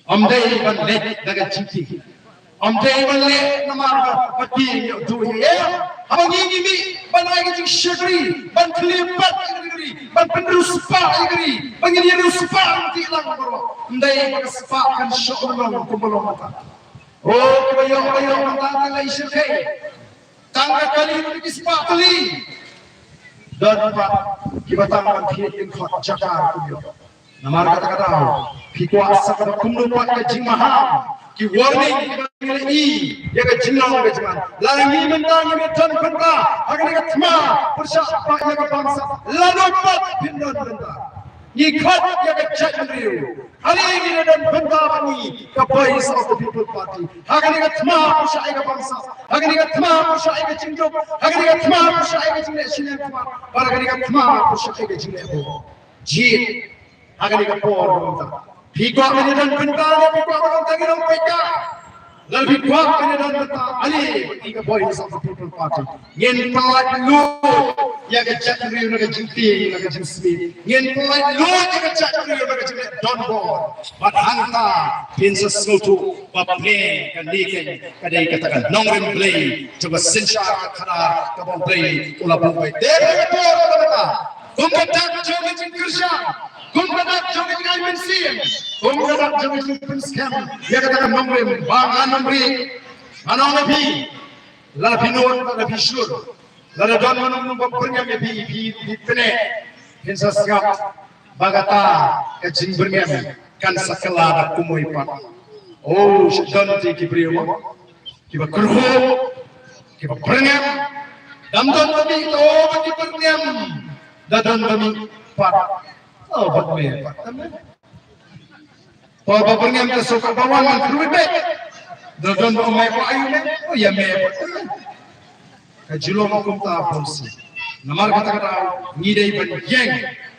Ym dei ban leit da ka jingtieng. Ym dei ban leh namar ba, ba tieng ïa u, ïa u. Haba ngi ngi mih ban ai ka jingshakri, ban khlieh pat ïa ka ri, ban pynriewspah ïa ka ri, ban ngin ïariewspah ïa ka ri lang baroh. Ym dei ba ka spah kan shoh lynnong kumba long mynta. O, kiba ïoh, ba ïoh mynta ki la ïashyrkhei. Tang ka kali ruh ki spah kali. Don pat kiba tang ban thied lyngkhot jaka ruh kim ïoh. Namar kata ka daw, phi kwah sa kaba kumno pat ka jingmaham, ki warning kiba ngi la i ïa ka jinglong ka jingman. Lada ngi mynta ngim don bynta ha kane ka thma pyrshah ïa ka bamsap, lano pat phin don bynta? Ngi khot ïa ka jaitbynriew, ale ngi la don bynta bad ngi ka Voice of the People Party ha kane ka thma pyrshah ïa ka bamsap, ha kane ka thma pyrshah ïa ka jingduk, ha kane ka thma pyrshah ïa ka jingleh shiliang khmat, bad ha kane ka thma pyrshah ïa ka jingleh bor. Jied ha kane ka por mynta. Phi kwah ban ïadon bynta ne phi kwah ban long tang ki nongpeitkai? Lada phi kwah ban ïadon bynta, ale bad ngi ka Voice of the People Party. Ngin pyllait luid ïa ka jaitbynriew na ka jingtieng, na ka jingsmit. Ngin pyllait luid ïa ka jaitbynriew na ka jingleh donbor. Bad hangta phin sa sngewthuh ba phi, kane ka dei kata ka nongrim Blei jong ka synshar ka khadar kaba U Blei u la buh. Te ka por kaba mynta, kum ka dak jong ka jingkyrshan, kum ka dak jong ka jingai mynsiem, kum ka dak jong ka jingpynskhem ïa kata ka nongrim ba ngan ym rieh. Ngan ong ïa phi, lada phi nud, lada phi shlur, lada don mano mano ba pyrngem ïa phi, phi, phi pyneh, phin sa sngap. Ba kata ka jingbyrngem kan sa kylla da kumwei pat. Oh, shu don te ki briew mo, kiba kyrhuh, kiba byrngem. Dang don ba mih, to ba ki byrngem. Da don ba mih pat, to ba mih pat. Poi ba byrngem ka suk ba wan man kyrwi bek. Da don ba ong, "Mei, ko ayu me?" "O ïa me." Ka jylliew kumta bun sien. Namar kata ka daw ngi dei ban ïeng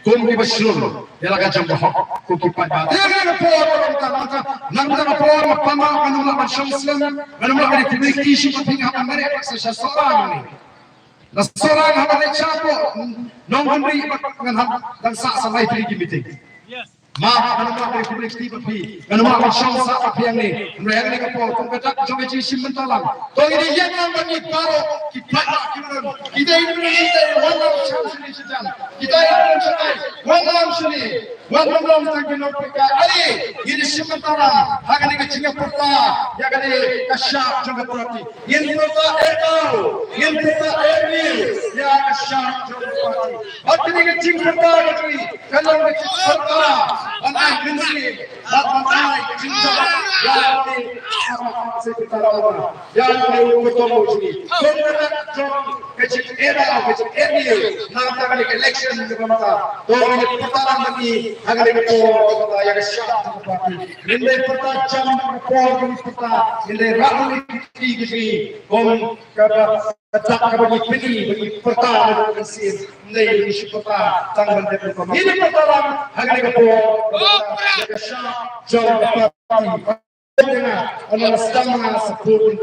kum kiba shlur ïa la ka jong ka hok, kum ki paidbah. Te ïa ka por ba kumta, nangta, nangta ka por ba pama ngan ym lah ban shong slem, ngan ym lah ban ïa kumne ki shi ba phi nga ban merek sa sha Sohra ni. Na Sohra nga ban ïa chapo nongkynrih ba ngan hap dang sah sa lai phi ki meeting. Ma, ngan ym lah ban ïa kumne kti bad phi, ngan ym lah ban shong sah bad phi hangne. Hynrei hangne ka por kum ka dak jong ka jingshim bynta lang. To ngi dei ïeng lang bad ngi baroh ki paidbah ki nongrim. Ki dei ki nongrim, ki dei wan lang sha shane sha jan. Ki dei ki nongrim, ki dei wan lang shane. Wan lang tang ki nongpynïaid. Ngi dei shim bynta lang ha kane ka jingïapyrta ïa kane ka shap jong ka party. Ngin pyrta eh tau, ngin pyrta eh riewïa ka shap jong ka party. Bad kane ka jingpyrta ka jong ngi ka long ka jingpyrta ban ai mynsiem bad ban ai ka jingjop ïa kane ka party, ïa kane ka party jong ngi. Kane ka jong ka jingïada, ka jingïada nangta kane ka election kaba mynta. To ngin pyrta lang bad ngi ha kane ka por kaba mynta ïa ka shap jong ka party. Ngin dei pyrta jam ka por, ngin pyrta, ngin dei rah ïa ki kti ki jong ngi kum kaba Kata kaba ngi pyni, ba ngi pyrta na ka mynsiem, ym dei ba ngi shu pyrta tang ban dep rukom. Ngi dei pyrta lang ha kane ka por, ka shap jong ka party. Nga, nga sdang nga support.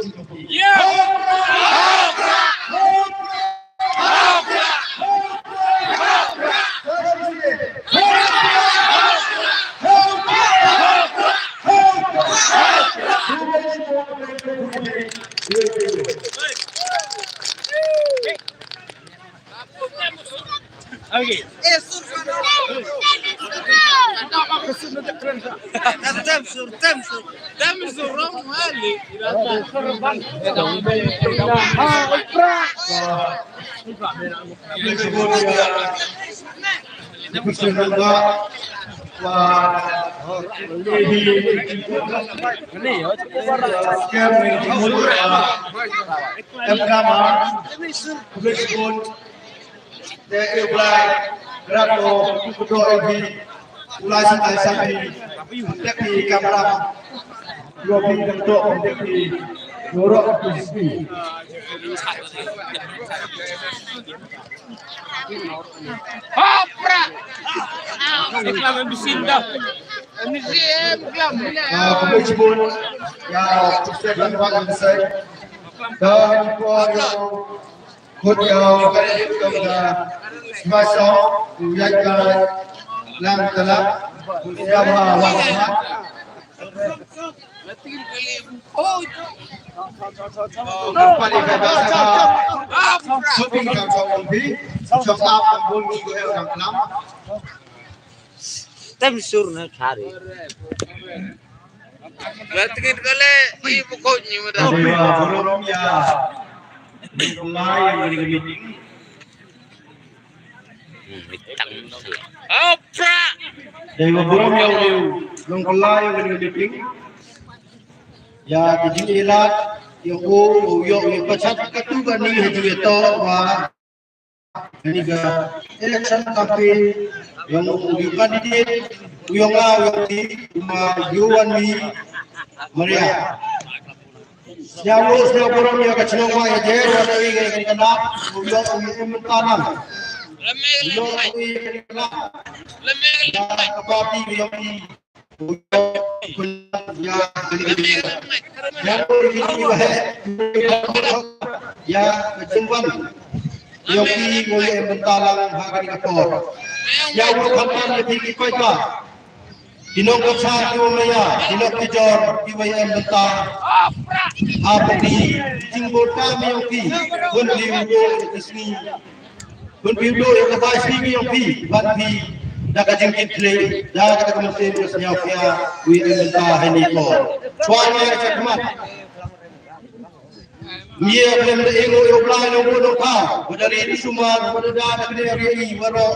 Okay. Tem sur, tem sur, tem sur, Rom Mali. Hopra! Reklame bisin dah. Ini si em klam. Ah, kami sebut. Ya, kita kan buat yang besar. Dan kuat yang kut yang kami kita sudah masuk, yang kami lang telah. Ya, wah, wah, wah. Tem sur na chari. Latin kale i buko ni mada. Burom ya. Lai yang meeting. Opra. Dei wa burom ïa u nongkylla ïa kane ka meeting. Ïa ka jingïalap ïa u, u ïoh u ïa pachat katto katne ha jingïatoh wa kane ka election campaign ïa u, u candidate u ïa nga u ïa u ti u ma Yowanmi Maria. Sñiaw ruh, sñiaw burom ïa ka chnong Wahïajer, wa da ïa ka kynap, u ïoh u ïa em mynta nang. U ïoh u ïa ka kynap. Ïa ka party u ïoh u ïa ka kynap. Ïa ka jingwan. Ïoh u ïa em mynta nang ha kane ka por. Sñiaw ruh khamtam ïa ki paidbah. Ki nongkynsan ki wa maya, ki nongkynjor ki wa em mynta. Ha pyrdi, jingbun kam ïa ki, bun ki u do ïa ka sngi. Bun ki u do ïa ka bai sngi ïa ki, ban ki, da ka jingkitkhlieh, da ka mynsiem ka sñiaw khia, u em mynta ha ini ko. Chwa ïa ka khmat. Ngi ïa khlem da ïeng ïa u Blai nongbun nongthaw, ba da ri sumar, ba da da da kane ri i waroh.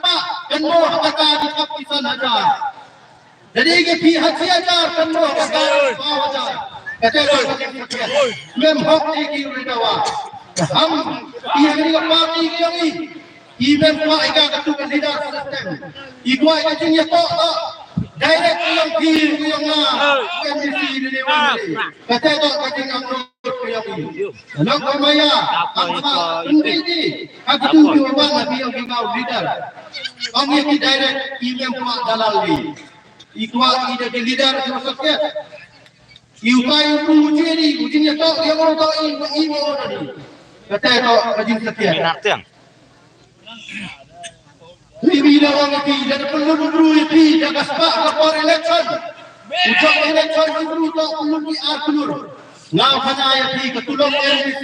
spah, kynmaw ha kata ki thap ki san hajar. Lada ïa phi ha shi hajar, kynmaw ha kata ki saw hajar. Kata ka jingshakri. Mem hok ïa ki ri dawa. Ham ïa kane ka party ka jong i. I mem kwah ïa ka katu ka leader system. I kwah ïa ka jingïatoh direct ka jong phi, ka jong nga, ka M D C ne ne wa ne. Kata ka jingangnud ka jong i. Nang ka maya, ang ka pynbeit i. Ka katu ki wa ban ha ki jong ki ngau leader. Ong ïa ki direct, i mem kwah dalal i. I kwah i da ki leader ki wa sakhiat. I utai u tu u jiri, u jingïatoh ïa u to i, i mo da ni. Kata ka jingshakri. Ina tiang. Phi, phi da ong ïa phi, da pynlut u bru ïa phi, da ka spah ka por election. U jop election u bru to pynlut ïa ar klur. Nga phana ïa phi ka tulop M D C,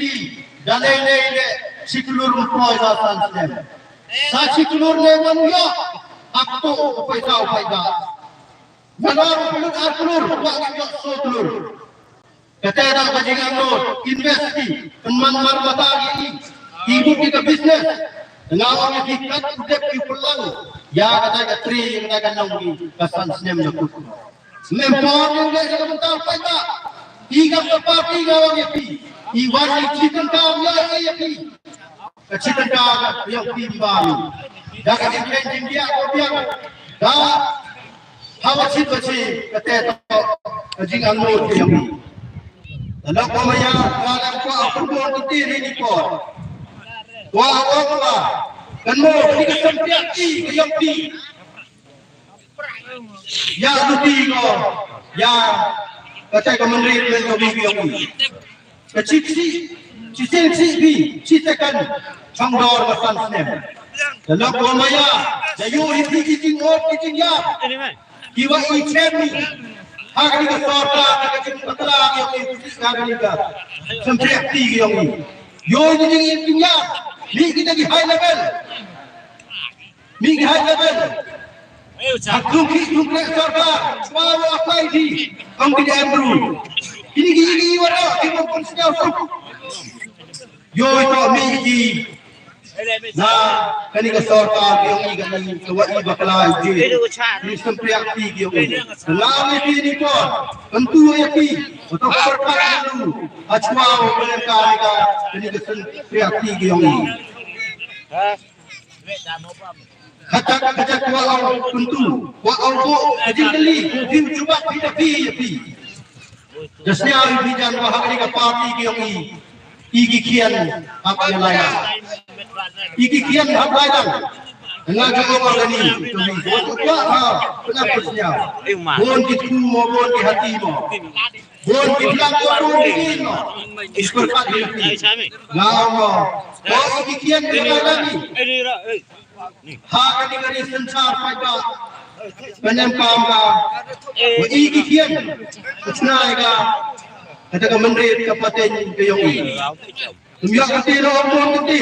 da lei lei de, shi klur u poi da san snem. Sa shi klur ne wan ïoh. Hato u paisa u paidbah. Nalor u klur ar klur, kwah ngan ïoh so klur. Kata dang ka jingangnud, invest ki, pynman mar mata ki, ki mut ki ka business. Nga ong ïa ki kat u dep ki pynlang. Ïa kata ka trei, ïa kata ka nong ki, ka san snem na kut. Snem por ïa u leh ïa ka bynta paidbah. I kam ka party nga ong ïa ki. I wan i chitin kam ïa ïa ki. Ka chitin kam ïa ki ba mi. Da ka jingkren jingbiang ko biang. Da Hawa chit ba chit, kata to, ka jingangnud ka ïong i. Tang ko maya, ka la ko a pun ko ti ti ni ni ko. Ko a ko ko la, kan mo ni ka sem pia ti ka ïong ti. Ya tu ti ko, ya, kata ka menri men ko bi ïong i. Ka chit si, chi sien si bi, chi tekan, chong dor ba san snem. Tang ko maya, ya ïoh hi ki jingmut ki jingïap. Ki wa i chem ni. Ha kani ka sorkar, ha ka jingpatla ki ong i kusi ha kani ka sympriak ti ki ong i. Yo ni jing i dunya. Ni kita ki high level. Ni ki high level. Ha kum ki kum ki sorkar. Chwa wa apply di. Ong ki Andrew. Kini ki ki wa ki mo kon sñiaw suk. Yo to ni ki Na kani ka sorkar ki ong i kani ka wa i bakla i je. Ni sympriak ti ki ong i. Na ni ti ni ko. Tentu ya ti. Betul sorkar lu. Achwa wa ka ka kani ka sympriak ti ki ong i. Kata kata wa ong tentu. Wa ong ko ajin kali. Ko tim jubak ti ti ya ti. Da sñiaw i bijan wa ha kani ka party ki ong i. I ki khian hap ïa lai lang. I ki khian hap lai lang. Nga ju ong kani, to ni, bun ki kwah ha, pynah pynsiaw. Bun ki tku mo, bun ki hati mo. Bun ki blang mo, bun ki kin mo. Is pyrkhat ki hati. Nga ong mo. To i ki khian ki lai lang ni. Ha kani kani synshar paidbah. Pynempam ka. Wa i ki khian. Ka chnai ka. Kata ka mynrit ka pateng ka yong i. Ym ïa ka ti ro ym ka ti.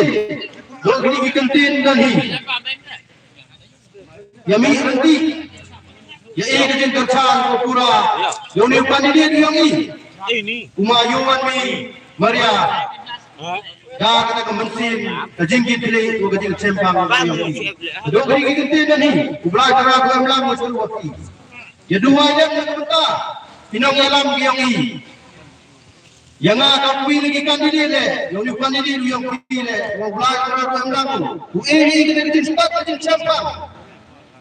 Dok ni ki kin tin dan hi. Ïa mi ran ti. Ïa i ka jin ka chan ko pura. Yong ni pan ni yong i. Uma yuan mi. Maria. Ka kata ka mynsiem, ka jingkitkhlieh, ka jingchempang, ka jingkitkhlieh. Dok ka jingkitkhlieh na ni, u Blai Tara ka emlang, ka suru wa ki. Ïa duwai lem na ka bynta, ki nongïalam ki yong i. Ïa nga ka phi na ki candidate le, ïa u candidate u yong phi le, u Blai Tara ka emlang, u e ni ka jingstad, ka jingchempang.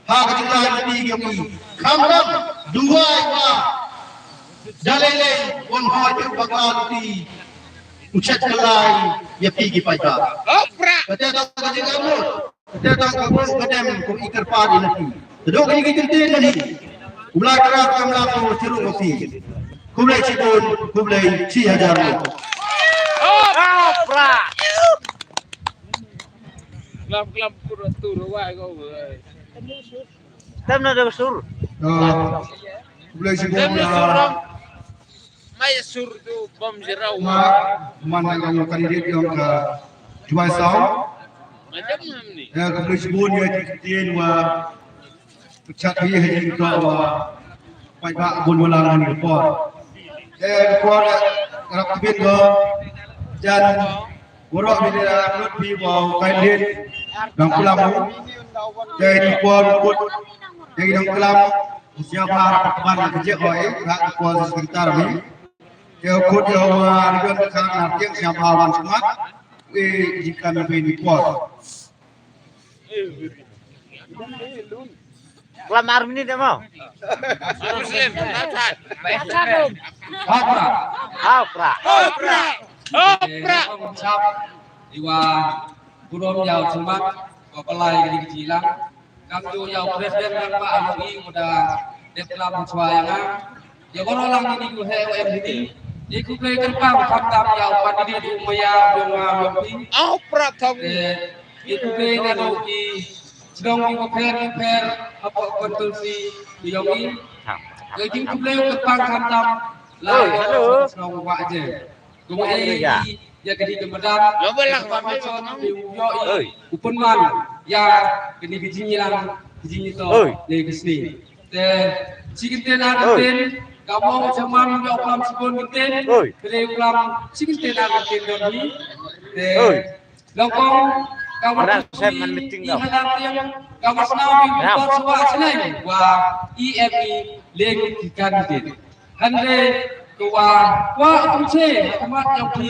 Ha ka jinglai lynti ki yong i. Khamtam duwai wa da lei lei wan hoi phi bakla lynti. U chet ka lai ïa phi ki paidbah. Kata ka ka jingangnud. Kata ka ka bok ka dem kum i kyrpad i na phi. Te dok ni ki kyntien na ni. U Blai Tara ka emlang u chiru ma phi. Khublei chibun, khublei chi hajar. Klam klam kur tu rawai ko. Tem na da sur. Ah, khublei shibun. Tem na sur. Mai sur tu bom jerau. Ma, man na ka candidate yong ka Jwai Saw. Macam ni. Ya, khublei shibun ïa ki ktien wa. Pechat hi ha ïing ka wa paidbah bun wala ngan ka por. Te ka por rap tbin ko jan waroh bi da lut bi wa kai lit dang kulam. Te ki por kut te ki dang kulam. Siapa rap tban ka jek oi ha ka por sekretar bi. Te kut ya wa rion ka na tiang siapa wan semat. Eh, jika na bi ni por. Klam ar minit emo. Hapra. Hapra. Hapra. Hapra. Iwa burom ïa u sumbat ko pelai kini ki jilang. Kam ju ïa u president nang ba anu i uda dep klam chwa ïa nga. Ïa waroh lang ini ku he wa em ini. Ïa khublei kyrpang khamtam ïa u candidate u maya u yong nga u yong phi. Au prak thong. Ïa khublei na u ki chnong ki ko pher ki pher hapoh konstituensi u yong i. Ïa ki khublei kyrpang khamtam la chnong wa je. Kumba ïa ki ïa ka dei ka madan. Lo ba lang wa me. U pynman. ïa kane ka jingïalang, ka jingïathoh, oi, ne ka sngi. Te shi kyntien ar kyntien, ka mong shaman ïa u klam shibun kyntien, oi, te u klam shi kyntien ar kyntien don hi. Te oi. Long kong, ka wa, Ram, sep man meeting, i tau. Hadar tiang, ka wa sñiaw i, Ram, u kor swa chneng wa i em i leng ki kan ki. Hynrei ka wa, wa kum che, ha khmat jong phi,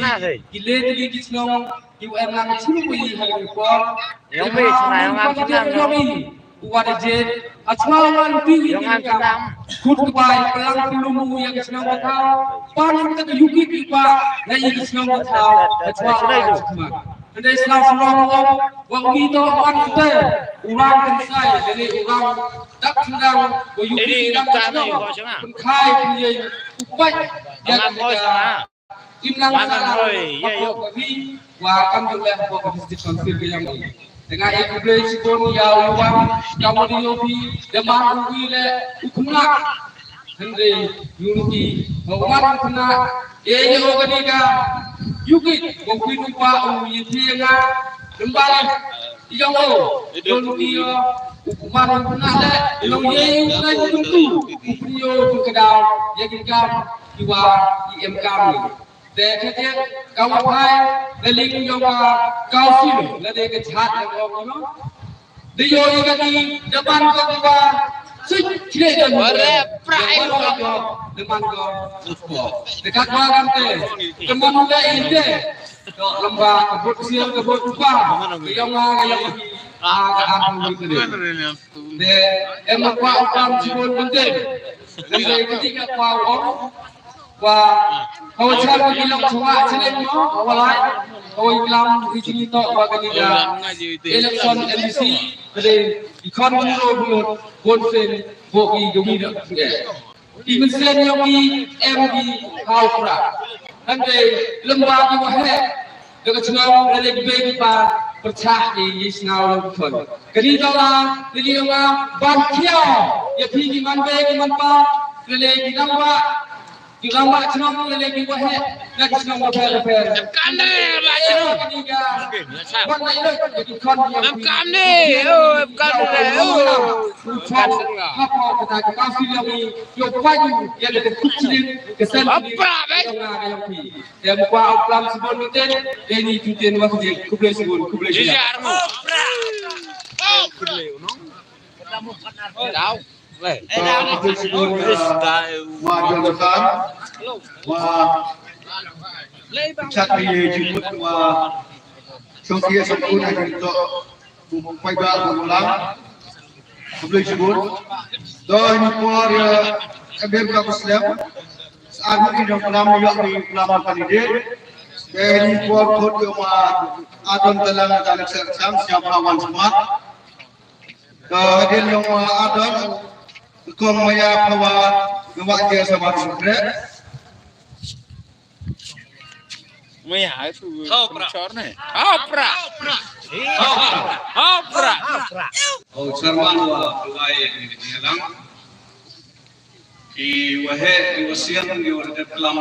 ki le ki ki chnong, ki wa em lang chim phi ha ki por. Yong phi, sma yong am chnong yong i. Wat je, achwa wan ti wi, yong am chnong. Khut kbai, plang pulum u ïa ka chnong ka thaw. Pan ka yu ki ki ba, na ïa ka chnong ka thaw. Achwa wan chma. Hynrei sna sna wa wa wi to wan te. Urang kan sai, jadi urang tak sendang, wa yu ki ki ba chnong. Pun khai pun ye, upai. Ïa ka Im nang sa la, hoi, ya, yo. Wa kam ju leh ko district council ke yang ni. Tengah e kublei sibun ya uwang, kam di yo bi, demand wi le, u khuna. Hynrei, yu ki, wa wan khuna, e ye o ka ni ka, yu ki, wa wi nu pa, u ye ti nga, dembali. Ïa o, don ki ïa, u kumar u kena le, ïa o ye, u kena u tentu, u prio u kedaw, ïa ki kam, ki wa, i em kam ni. Te te te, ka wa phai, le ling ïa ka, ka u sim, le de ka jhat le ko, you know. De ïa o ïa ka ni, de ban ko ki wa, sik, kire de mu. Ore, pra, ïa o ko, de ban ko, de ka wa kan te, de man u le i te. Lamba ka bot sial ka bot pa. Ka yong nga ka yong. Ah, ka ah ka bot sial. De em ma kwa u kam jibon bente. Bente ka ti ka kwa u. Kwa ka u char ka bilok chwa chalen mo. Ka wa lai. Ka u iklam i jini to wa ka ni ka. Election M D C. Bente i kon buro buro. Bon sen. Bo i gumi da. Ki mynsiem yong i em i ha u Prah. Hynrei lem bad ki waheh da ka chnong lane ki bei ki pa pyrchah ki ïa sñiaw lem khun. Kani da la lili yong nga ban khiaw ïa phi ki man bei ki man pa lane ki rangbah, ki rangbah chnong lane ki waheh na ki chnong bapher bapher. Em kam ne ba chnong. Kani ka ban lai lek ïa ki khun yong phi. Em kam ne, oh, em kam ne, oh. Hapa kata ka council yong i, yo paju, ya le ka kuchilin, ka sen. Apa, bai? Yong nga, yong phi. Em kwa u klam sibun miten, eni tuten wa kuje, kublai sibun, kublai sibun. Jijar mo. Tau. Kublai sibun, wa Jonathan, wa chat ye jumut, wa chongkia sibun, ayo to. Bai ba ko lang. Khublei shibun. Doi ni por, eh, kabir ka Muslim. Saat ni dong kelam, yok ni kelam candidate. Doi ni por kot yo ma adon telang dan sel sam siapa wan semat. Doi din yo ma adon kong maya pawa ngawak je sama sukre. Maya tu. Hau pra. Hau pra. Hau pra. Oh, chairman wa pulai ni lang. Ki waheh, ki wasiang, ki waheh kelam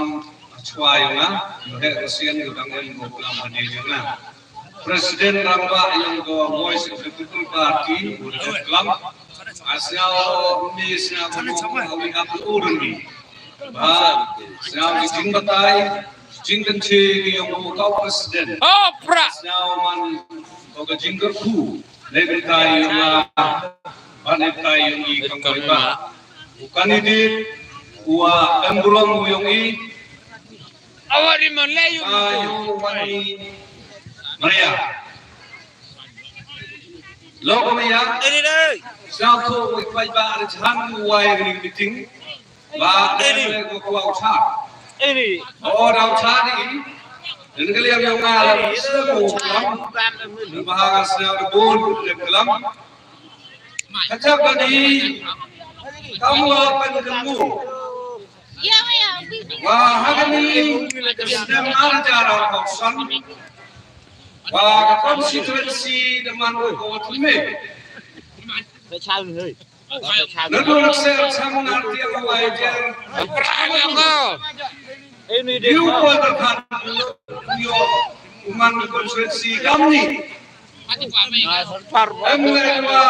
chwa yong nga. Ki waheh wasiang, ki dang em ko kelam hadi yong nga. President rangbah yong ko Voice of the People Party, waheh kelam. Asya o ni sya ko awi ap urni. Ba, sñiaw ki jingbatai, jingkynche ki yong u kau president. Hopra! Sñiaw man, ko ka jingkyrkhu, ne batai yong nga, ba ne batai yong i kam kai ba. U candidate, u wa embrong u yong i. Awari man le yong. Ayo, wani, Maria. Lo ko Maria. Ini deh. Sñiaw ko, u pai ba, ada jahan u wa yong i meeting. Ba, ini. Ko kuwa u cha. Ini. Oh, da u cha ni. Ini kali yang yang ngala. Ini. Ini. Ba ha ka sñiaw da bun, da kelam. Kata ka ni. Kamu apa ni kamu? Wa ha ka ni. Sñiaw ngala jara kau san. Wa ka constituency da man ko tu me. Nadu nak ser sang nanti aku wajar. Ini dia. Yu ko da kan yo man constituency kamni. Em le wa.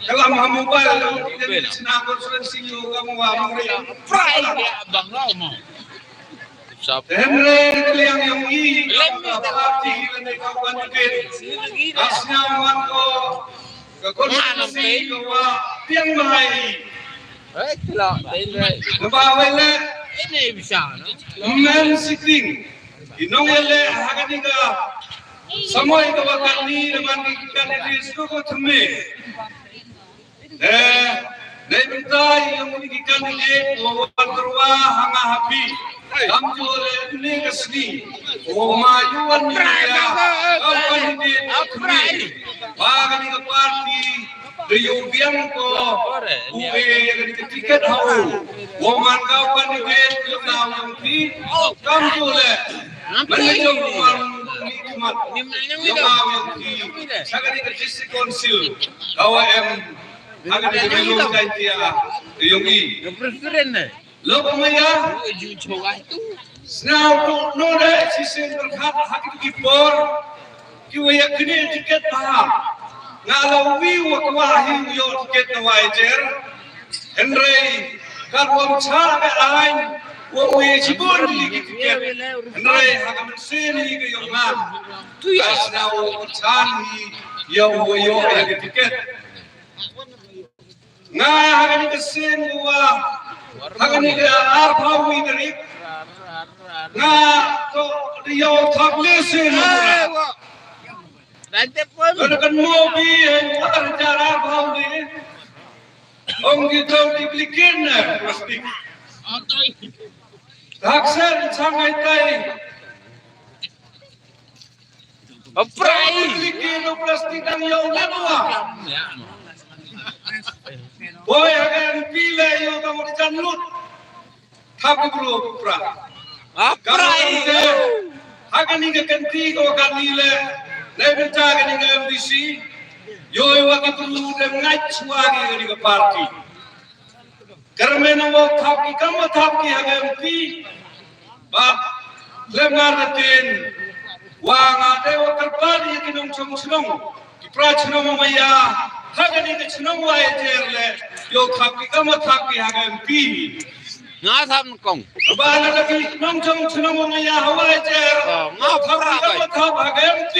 Kalam ha mobile lo ki den chna conferencing yo kam wa mri. Prai ya bang lo mo. Sap. Em le kliang yong i. Lem ni ka party le ne ka ban ke. Asnya wan ko. Ka conferencing ko wa tiang mai. Eh, kila. Ba wele. Ini bisa. Men sitting. Inong ele hagani ka. Samoi ka wa kani le man ki candidate ko ko thme. Eh, nei bynta ïa ngi ki candidate wa wan tyrwa ha nga ha phi. Kam ju le ni ka sngi. Wa ma ïa wan ni ïa ka candidate wa thme. Ba kani ka party de ïa biang ko. U e ïa kani ka ticket ha u. Wa man ka candidate ïa nga ïa phi. Kam ju le. Man ka jong u man ni khmat. Ïa nga ïa phi. Sa kani ka district council. Ka wa em. Haka ni ka melu kai tia. Yong i. President ne. Lo ko maya. Ju choga tu. Sna ko no de si sen berkat haka ki por. Ki wa ya kini tiket ba. Nga la wi wa kwa hi yo tiket na wa jer. Henry kan wa cha ka ain. Wa wi si bon di ki tiket. Henry haka men sen hi ka yong nga. Tu ya. Sna wa chan hi ya wa yo ya tiket. Nga haka ni ka sien wa haka ni ka arphaw wi tarik. Nga to di yow thak le sien wa. Kada kan mo bi heng wa hajar arphaw ni. Ong ki to di blikin na plastik. Thak sen sang ai tai. Aprai. Plastik dang ïa u lem wa. Boi haka M P le ïa u tang u jan lut. Thap ki bru pra. Aprai. Haka ni ka kanti ko ka ni le. Nei bynta ka ni ka M D C. Ïa u wa ki bru dem ngach wa ki ka ni ka party. Kyrmen wa thap ki kam wa thap ki ha ka M P. Ba lemar na tin wa nga dei wa kyrpad ïa ki nongchong chnong ki pra chnong ma ïa ha ka ni ka chnong wa ïa jer le ïa thap ki kam wa thap ki ha ka M P. Nga thap kong. Ba na ka ki nongchong chnong ma ïa ha wa ïa jer. Nga thap ki kam wa thap ha ka M P.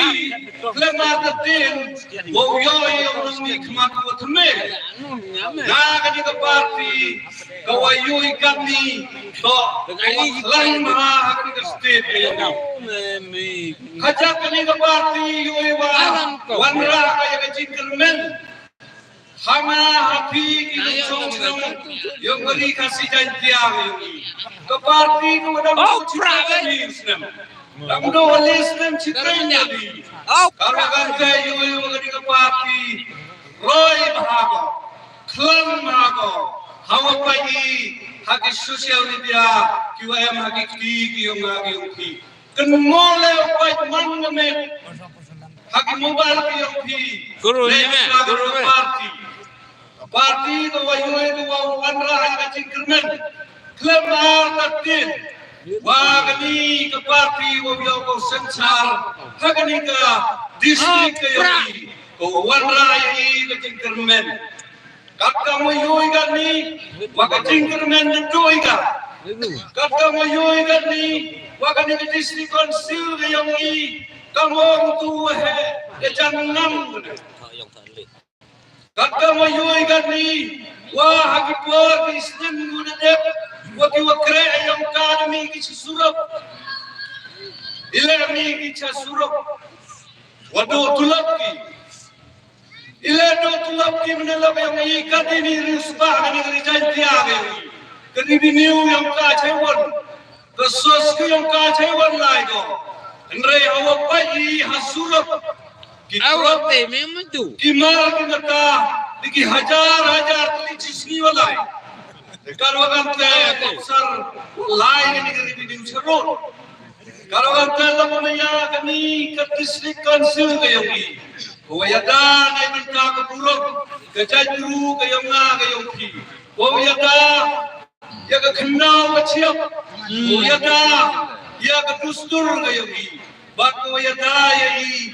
Lemar na tin. Wow yo yo nang ni khmat ko tme. Na ka ni ka party ka wa yo i kat ni to lang ma ha ka ni ka state ka yo. Ka ja ka ni ka party yo i wa wan ra ka ya ka jingkyrmen. Hama ha phi ki nongchong chnong yo ka ri ka si jan tiang yo. Ka party ka wa dang oh pra ni snem. Dang do list nem chiteng jadi. Au. Karo kan te yu yu ka ni ka party. Roi bha ko. Khlem bha ko. Hawa pa i ha ki social media ki wa em ha ki kti ki yong nga ki yong ki. Ken mo le pa man nga me. Ha ki mobile ki yong ki. Guru ni me, guru me. Party. Party ka wa yoi ka wa wanrah ïa ka jingkyrmen. Khlem ar ka tin. Wa kani ka party wa ïa ka synshar. Ha kani ka district ka yoi. Ka wanrah ïa ka jingkyrmen. Kat ka wa yoi kani. Wa ka jingkyrmen na doi ka. Kat ka wa yoi kani. Wa kani ka district council ka yoi. Ka wa tu wa he. Ka jan ngam. Kat ka wa yoi kat ni, wa ha ki por ki snem ngu da dep, wa ki wa kre ayong ka da mi ki cha surok. Ile mi ki cha surok. Wa do tulop ki. Ile do tulop ki mene lok ayong i kat ni ri usbah ka ni ri jan tia ka yong i. Ka ri bi niu ayong ka chai won. Ka sos ka yong ka chai wan lai ko. Hynrei hawa pait i ha surok. Ki awa trok, te me mutu. Ki mar ki mata. Di ki hajar hajar kali chi sngi wa lai. Kar wa kan te ko sar lai ni ka ri bi surok. Kar wa kan te la mo ya ka ni ka district council ka yong i. Ko wa ya da ni mynta ka burok. Ka jai buru ka yong nga ka yong ki. Ko wa ya da ïa ka khyndaw ka chiap. Ko ïada ïa ka dustur ka ïa i. Bad ko ïada ïa i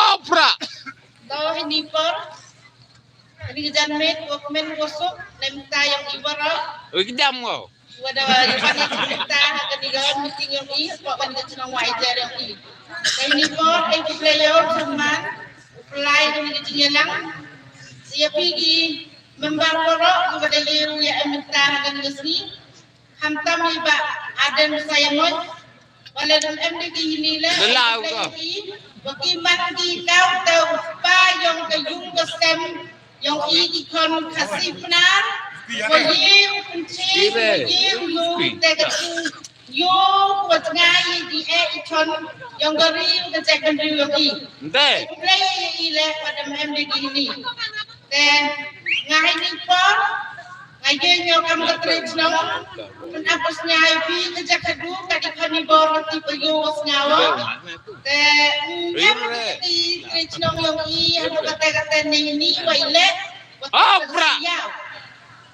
Opera. To hini por. Hini ka janmiet, wa kmen wa suk, ne mynta yong i baroh. Oi, ki dam ko. Wa da wa i pan i mynta, ha kani ka meeting yong i, wa kani ka chnong wa i jar yong i. Hini por, ai ku play yo, saman, play kani ka jingyalang. Sia pigi, member baroh, wa da yeru ya em mynta, ha kani ka sngi. Khamtam i Bah Ardent Basaiawmoit, wa lada em de ki hini le, wa ki man ki kaw te u kpa yong ka yung ka sem, yong i ki khon Khasi Pnar, wa ye u pynche, wa ye u yo, te ka tu, yo, wa tnga i di e i khon, yong ka ri, ka jek kan ri yong i. Te. Play i le, wa lada em de ki hini. Te nga hai ni por, nga ye ñiew kam ka tre chnong, pyn ap sñiaw ïa phi ka jaka du, ka di khani bor ka ti pa yo sñiaw. Te ñiew ki tre chnong yong i, ha ka te ka te ni ni, wa i le, wa i le.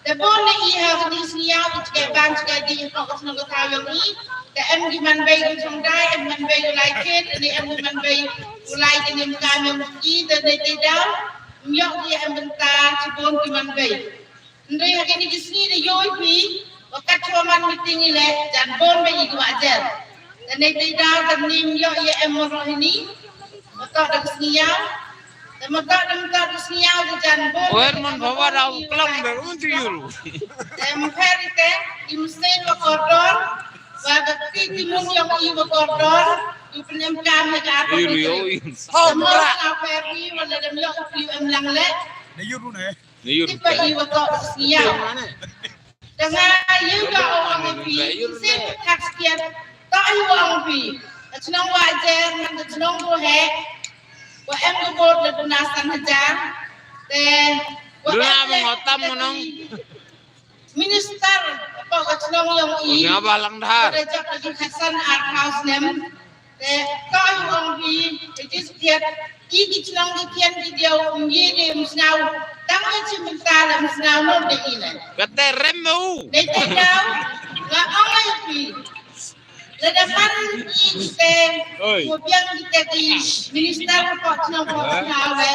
Te bon ne i ha ka ni sñiaw, i chke ban chke di, ha ka chnong ka thaw yong i, te em ki man bei ki chong dai, em man bei ki lai khet, ne em ki man bei ki lai ki nim kam yong i, te ne te dau. Ym yoh ki em bynta chibun ki man bei. Hynrei ha kini ki sngi da yoh i phi, wa kat chwa man meeting i le, jan bun bei i ki wa jer. Te ne te da, te ni ym yoh i em mo roh hini, wa toh da ka sngi yaw. Te ma toh da, ma toh da sngi yaw, te jan bun. Wer man bawa da u klam be, un ti yuru. Te ym pher i te, i mesen wa kordor, wa ka kti ti mun yong i wa kordor, i pynem kam he ka. Yuru yo, i. Te mo ka pher i, wa le dem yoh i phi em lang le. Ne yur ne. Ne yur. Tipa i wa toh sñiaw. Te nga yu ka ong i phi. Sin khak skiat. Toh i wa ong phi. Ka chnong wa jer, man ka chnong ko he. Wa em ka bor le duna san hajar. Te wa duna em le, mo tam mo nong. Minister, hapoh ka chnong yong i. Nga ba lang dhar. Ka jaka ki khatsan ar phaw snem. Te, toh i ong phi, ka jis kiat, i ki chnong ki kian ki diaw, um ye de um sñiaw, tang ka chim mynta la um sñiaw not de i le. Kate rem u. De te daw, nga ong ai phi. Lada man i te, oi. Ko biang kita ki minister ko chnong ko sñiaw le.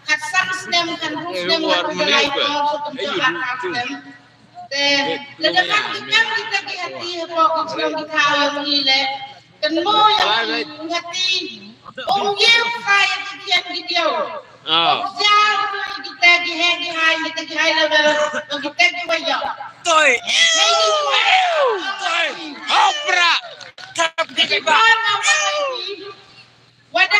Khatsan snem, khatsan snem, khatsan lai ko, so kum to khatsan snem. Te, lada man ki kam kita ki hati, hapoh ki chnong ki thaw yong i le. Kan mo yong i hati. Ong ye u khai ki kian ki diaw. Ah. Ong ja u kita ki he ki hai, kita ki hai level. Ong kita ki wa yo. Toi. Hei ki wa. Toi. Opera. Tap ki ba. Wa da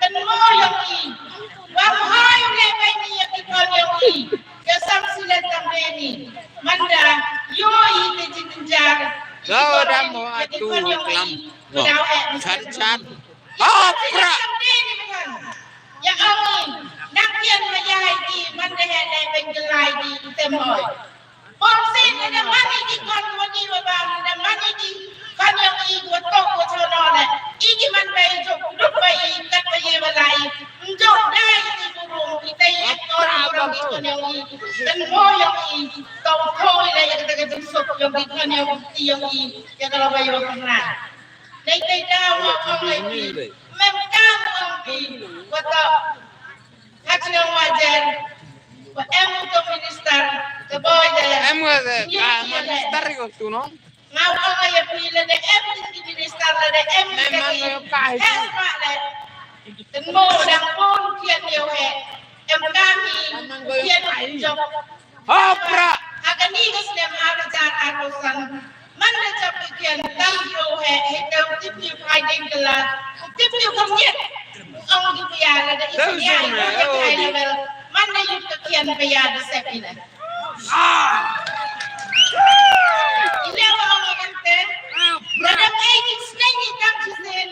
kynmaw ïong i. Wa mhoi u leh bad ni ïa ki khon ïong i. Ïa sam silet tam bad ni. Manda ïoh i te jingkynjar. Daw da mo atu klam. Daw eh. Chan chan. Oh, pra. Ïa ong i. Nak ïa ma ïa i manda he ne ben gelai di te mhoi. Pom sien ne da man i ki khon wa ni wa bam, ne da man i ki khon ïong i wa tok wa chonor ne. I ki man ba i jop dup ba i kat ba ye wa lai. Njop dai i ki burom i tai i tor i burom i khon ïong i. Kan mo ïong i. Tong thoi le ïa kata ka jingsuk ïong i khon ïong i ïong i. Ïa ka la ba ïong i khon rai. Nei tei da wa ong ai pi. Mem ka wa ong pi. Wa to. Ka chnong wa jer. Wa em u to minister. Ka boy da. Em wa de. Ka minister ko tu no. Nga wa ong ai pi la de em ki minister la de em. Memang ka hi. Em ma le. Teng mo dang pun kian yo he. Em kami. Kian jok. Hopra. Ha kani ka snem ar hajar arphew san. Man da jop khian tam ïoh he, he tau tip ïoh phai ding kala, tip ïoh kham ïet. Ong ki pia la da i sñiaw ïoh ïa ka high level, man da ïoh ka khian pia da sep ina. Ina wa ong ong te, la da ei ki sneng i tam ki sen,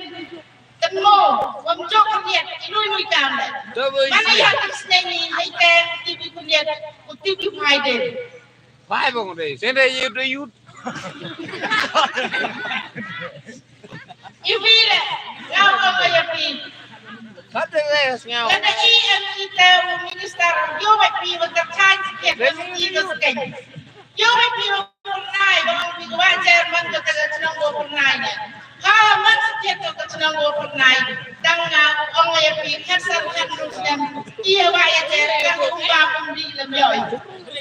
kan mo, wam jok kham ïet, i lui lui kam le. Man da ïoh ki sneng i, hei te, tip ïoh kham ïet, tip ïoh phai ding. Bye bong dei. Sende yut dei yut. Iwi le. Ngau ko ko ya pi. Kate le ngau. Kate i em i te u minister yo ba pi ba ka chan si ke ka si ka sken. Yo ba pi ba pernai ba pi ba chairman ka ka chnong ba pernai ne. Ha man si ke ka chnong ba pernai. Dang nga ong ya pi khat san khat ru snem. Iya ba ya te ka ko ba pun di lem yoi.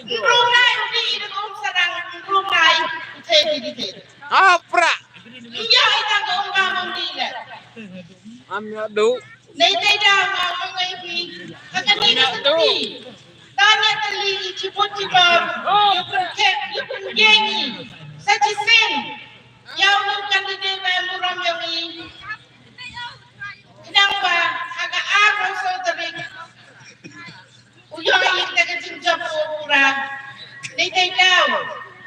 Ru nai ru di ru sadang ru nai. Te di di te. Apra. Iya ita ko ba pun di le. Am ya du. Nei te da ma ong ai pi. Ka ka ni ka ti. Tanya tali i chiput chipa. Yu pun ke yu pun gengi. Sa chi sin. Ïa u candidate ba em burom ïa ngi. Khnang ba ha ka arphew saw tarik u ïoh ïa ka jingjop u pura. Dei dei daw.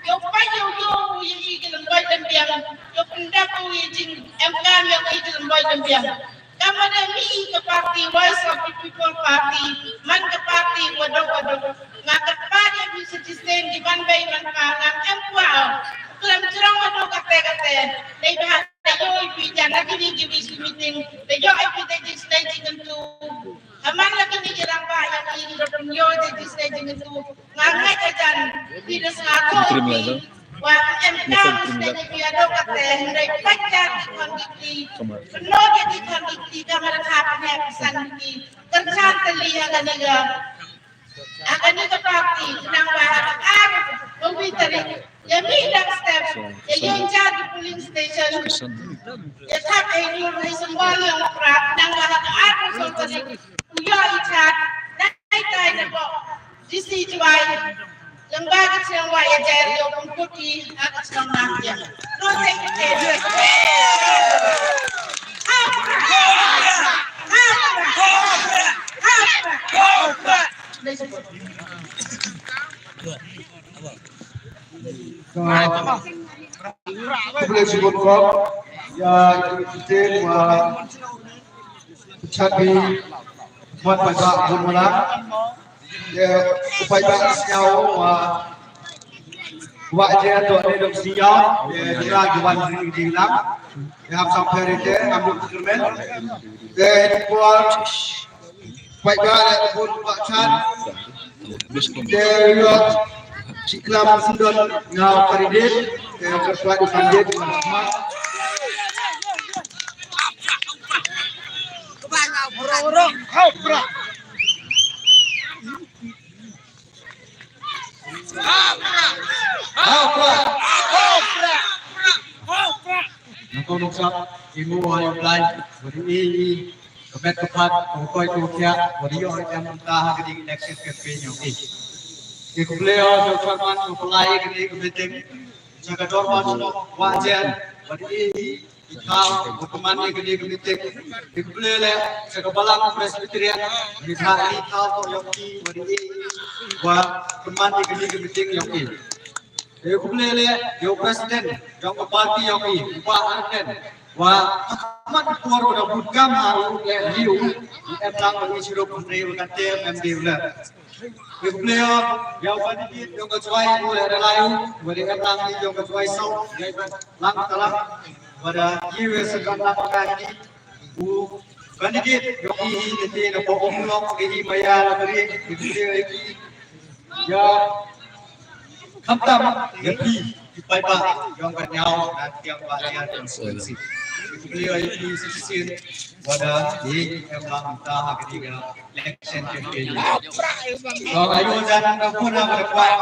Ïoh pa ïoh ïoh u ïa i ki lemboi lembiang. Ïoh pyndap u ïa jing em kam ïa i ki lemboi lembiang. Ka mane mi ka party Voice of the People Party man ka party wadok wadok. Nga ka party mi sa chisien di man bei man pa ngam em kwah. Klam jrong wadok kate kate. Dei ba da yo ipi jan na kini ki wis meeting. Da yo ipi da jis na jingentu. Aman na kini ki rang ba yang ini da yo da jis na jingentu. Nga ngai ka jan. Di da sa ko ipi. Wa em kam state ni ado kate hindai panjat di konditi. Penodi di konditi kamar kap ne pesan di kerjaan teli ya kaniga. Akani ka party nang ba ha ka ar bumi tarik ya mi dak step ya yang jar di polling station. Ya kap e nyur ni sembal yang pra nang ba ha ka ar so tarik. Uyo i chat nai tai na bo. Jisi Jwai. Lengba ka chiang wa ya jai rio pun kuti ha ka chiang na ya. No thank you. Khublei shibun kop ïa ki kiten wa Chabi, Mat Paibah Bun Mala. Ye, u Paibah Sñiaw, wa, wa je to ne dok Sñiaw, ye, dra juwan ding ding lang. Ye, ham sam phere te, ham dok Chairman. Ye, di por, Paibah le bun ba chan. Te yo chiklam sindon ngau candidate, te kertuat di candidate. Hau pra. Nangkong nongsa imu wa yo blai. Beri i Ka met ka phad, ka koit ka khiah, wa da ïoh ïa ka mynta ha ka ding election campaign yong i. Ki khublei ïa u chairman ka pynlai ïa kane ka meeting. Sa ka dorbar shnong Wahiajer, wa da i i thaw, wa pynman ïa kane ka meeting. Ki khublei leh sa ka balang Presbyterian, ki thaw, ki thaw yong i, wa da i i, wa pynman ïa kane ka meeting yong i. Ki khublei leh ïa u president jong ka party yong i, u Bah Ardent, wa ha khmat por u da bud kam ha u leh liu, u em lang u shirup hynrei u kate em dei u leh. Ki khublei ïa u candidate jong ka Jowai u leh Ralai u, wa da em lang ni jong ka Jowai South, ïa lang talang, wa da ïa u sa kan lang ka ni u candidate jong i hi ni te na pok umlok ni hi maya la beri, ki khublei ïa ki. Ïa, khamtam ïa phi ki paidbah jong ka Ñiaw na Tiang Bahniang constituency. Ki khublei ïa phi shisien wa da ïeng em lang mynta ha kane ka election campaign. Jong ayu jan ka puna ba da kwah.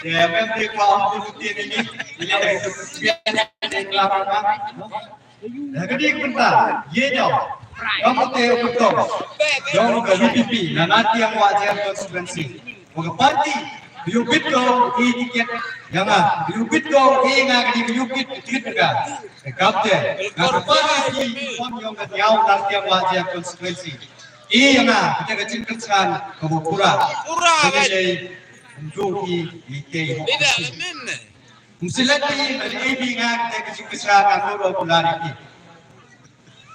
Te mem dei kwah ong pun ti ni ni. Ïa, ïa, ïa, ïa, ïa, ïa, ïa, Ha ka dei ka bynta ïa jong ka muteo ka tong jong ka V P P na Natiang Wahiajer constituency. Wa ka party Ïa bit ko i tiket ïa nga. Ïa bit ko i nga ka di ïa bit tiket ka. Ka kam te. Nga ka para ki pon yong ka tiaw tar tiang wa jia constituency. I ïa nga ka te ka jingkyrchan ka mo pura. Pura ka te. Ndu i i te. Ida min. Msilet i i bi nga ka te ka jingkyrchan ka mo pura i.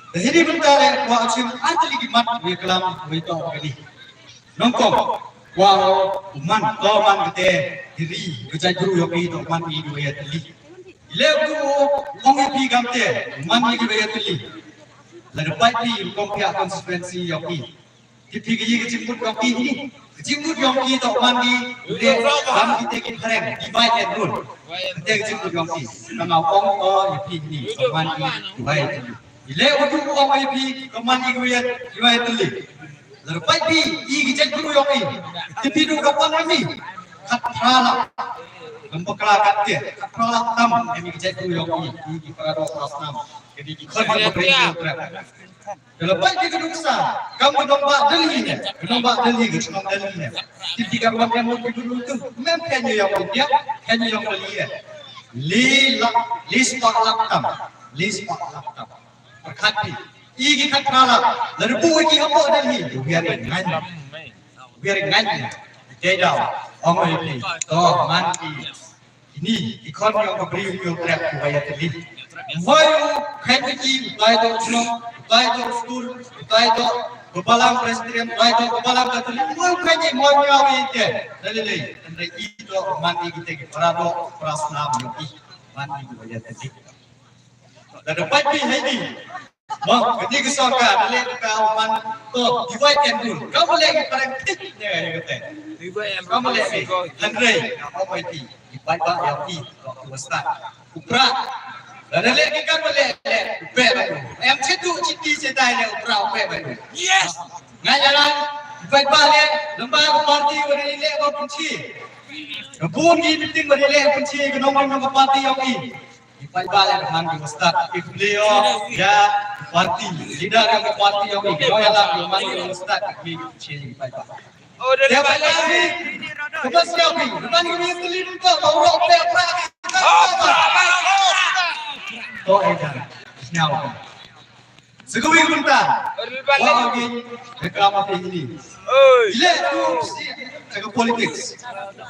Da hini bynta le kwah u shim ar tylli ki mat wei klam wei to kali. Nongkong kwah u man to man kate diri ka jait bru ïong i to man i wei tylli. Le ku ong i pi kam te man i wei tylli. Lada pait pi kong pia constituency ïong i. Ki pi ki yi ki jingmut ïong ki ni. Ki jingmut ïong ki to man ki de kam ki te ki phareng ki bai en run. Ki te ki jingmut ïong ki. Ka ngau ong o yi pi ni to man ki ki bai en run. Ile u tu ong yi pi to man ki ki bai en run. Lada pai pi yi ki jingmut ïong ki. Ki pi du ka pon ni. Kat phala. Kam bakla kat ke. Kat phala tam ki jingmut ïong ki. Ki para do pras nam. Ki di ki khon ki phareng. Ka la pait ki ka nuksa kam ka nongbah Delhi ne, ka nongbah Delhi, ka chnong Delhi ne. Ki ki ka wan ka mut ki ka nuksa mem khen ïa ïong India, khen ïa ïong Delhi ne. Li lak, li spah lak tam, li spah lak tam. Pyrkhat phi, i ki khatphra lak, la rubuh ki hapoh Delhi, ïa wi ar ngan. Wi ar ngan ne. Te daw, ong oi phi, to man ki. Ini, i khon ïong ka briew ïong trep ki waya teli. Moi u khen ki, u tai do shnong, u tai do skul, u tai do ka balang presbyterian, u tai do ka balang katolik. Moi u khen ki, moi u ïong i te. Lele lele, endre i do man i ki te ki para do, para snam ïong i. Man i ki waya teli. Da da pat pi hai ni. Mo, kani ka sorkar, da leh ka man to, divide and rule. Kam leh ki parang tik ne ka te. Divide and rule. Kam leh ki, hynrei, ka ong mai ti, ki paidbah ïa ki, to ki wasta. U Prah. Da da leh ki kam leh, leh, u peh ba u. Em chetu chiti chetai leh u Prah u peh ba u. Yes. Nga ïa lang, u paidbah leh, lamba ka party wa da leh ba pynchi. Ka bun ki meeting wa da leh pynchi, ka nongrim ka party ïa ki. Ki paidbah leh ka man ki stad ki player ïa party leader ïa ka party ïa ki. Ki ïa la ki man ki stad ki ki che ki paidbah. Oh, dari balik. Ka bas ïa ki, ka man ki teli ka ba urok te pra. Oh, pra. To ai jan. Sñiaw. Sa kawei ka bynta. Wa ong ki, ka kam ha phi ni. Oi. Ile tu si, sa ka politics.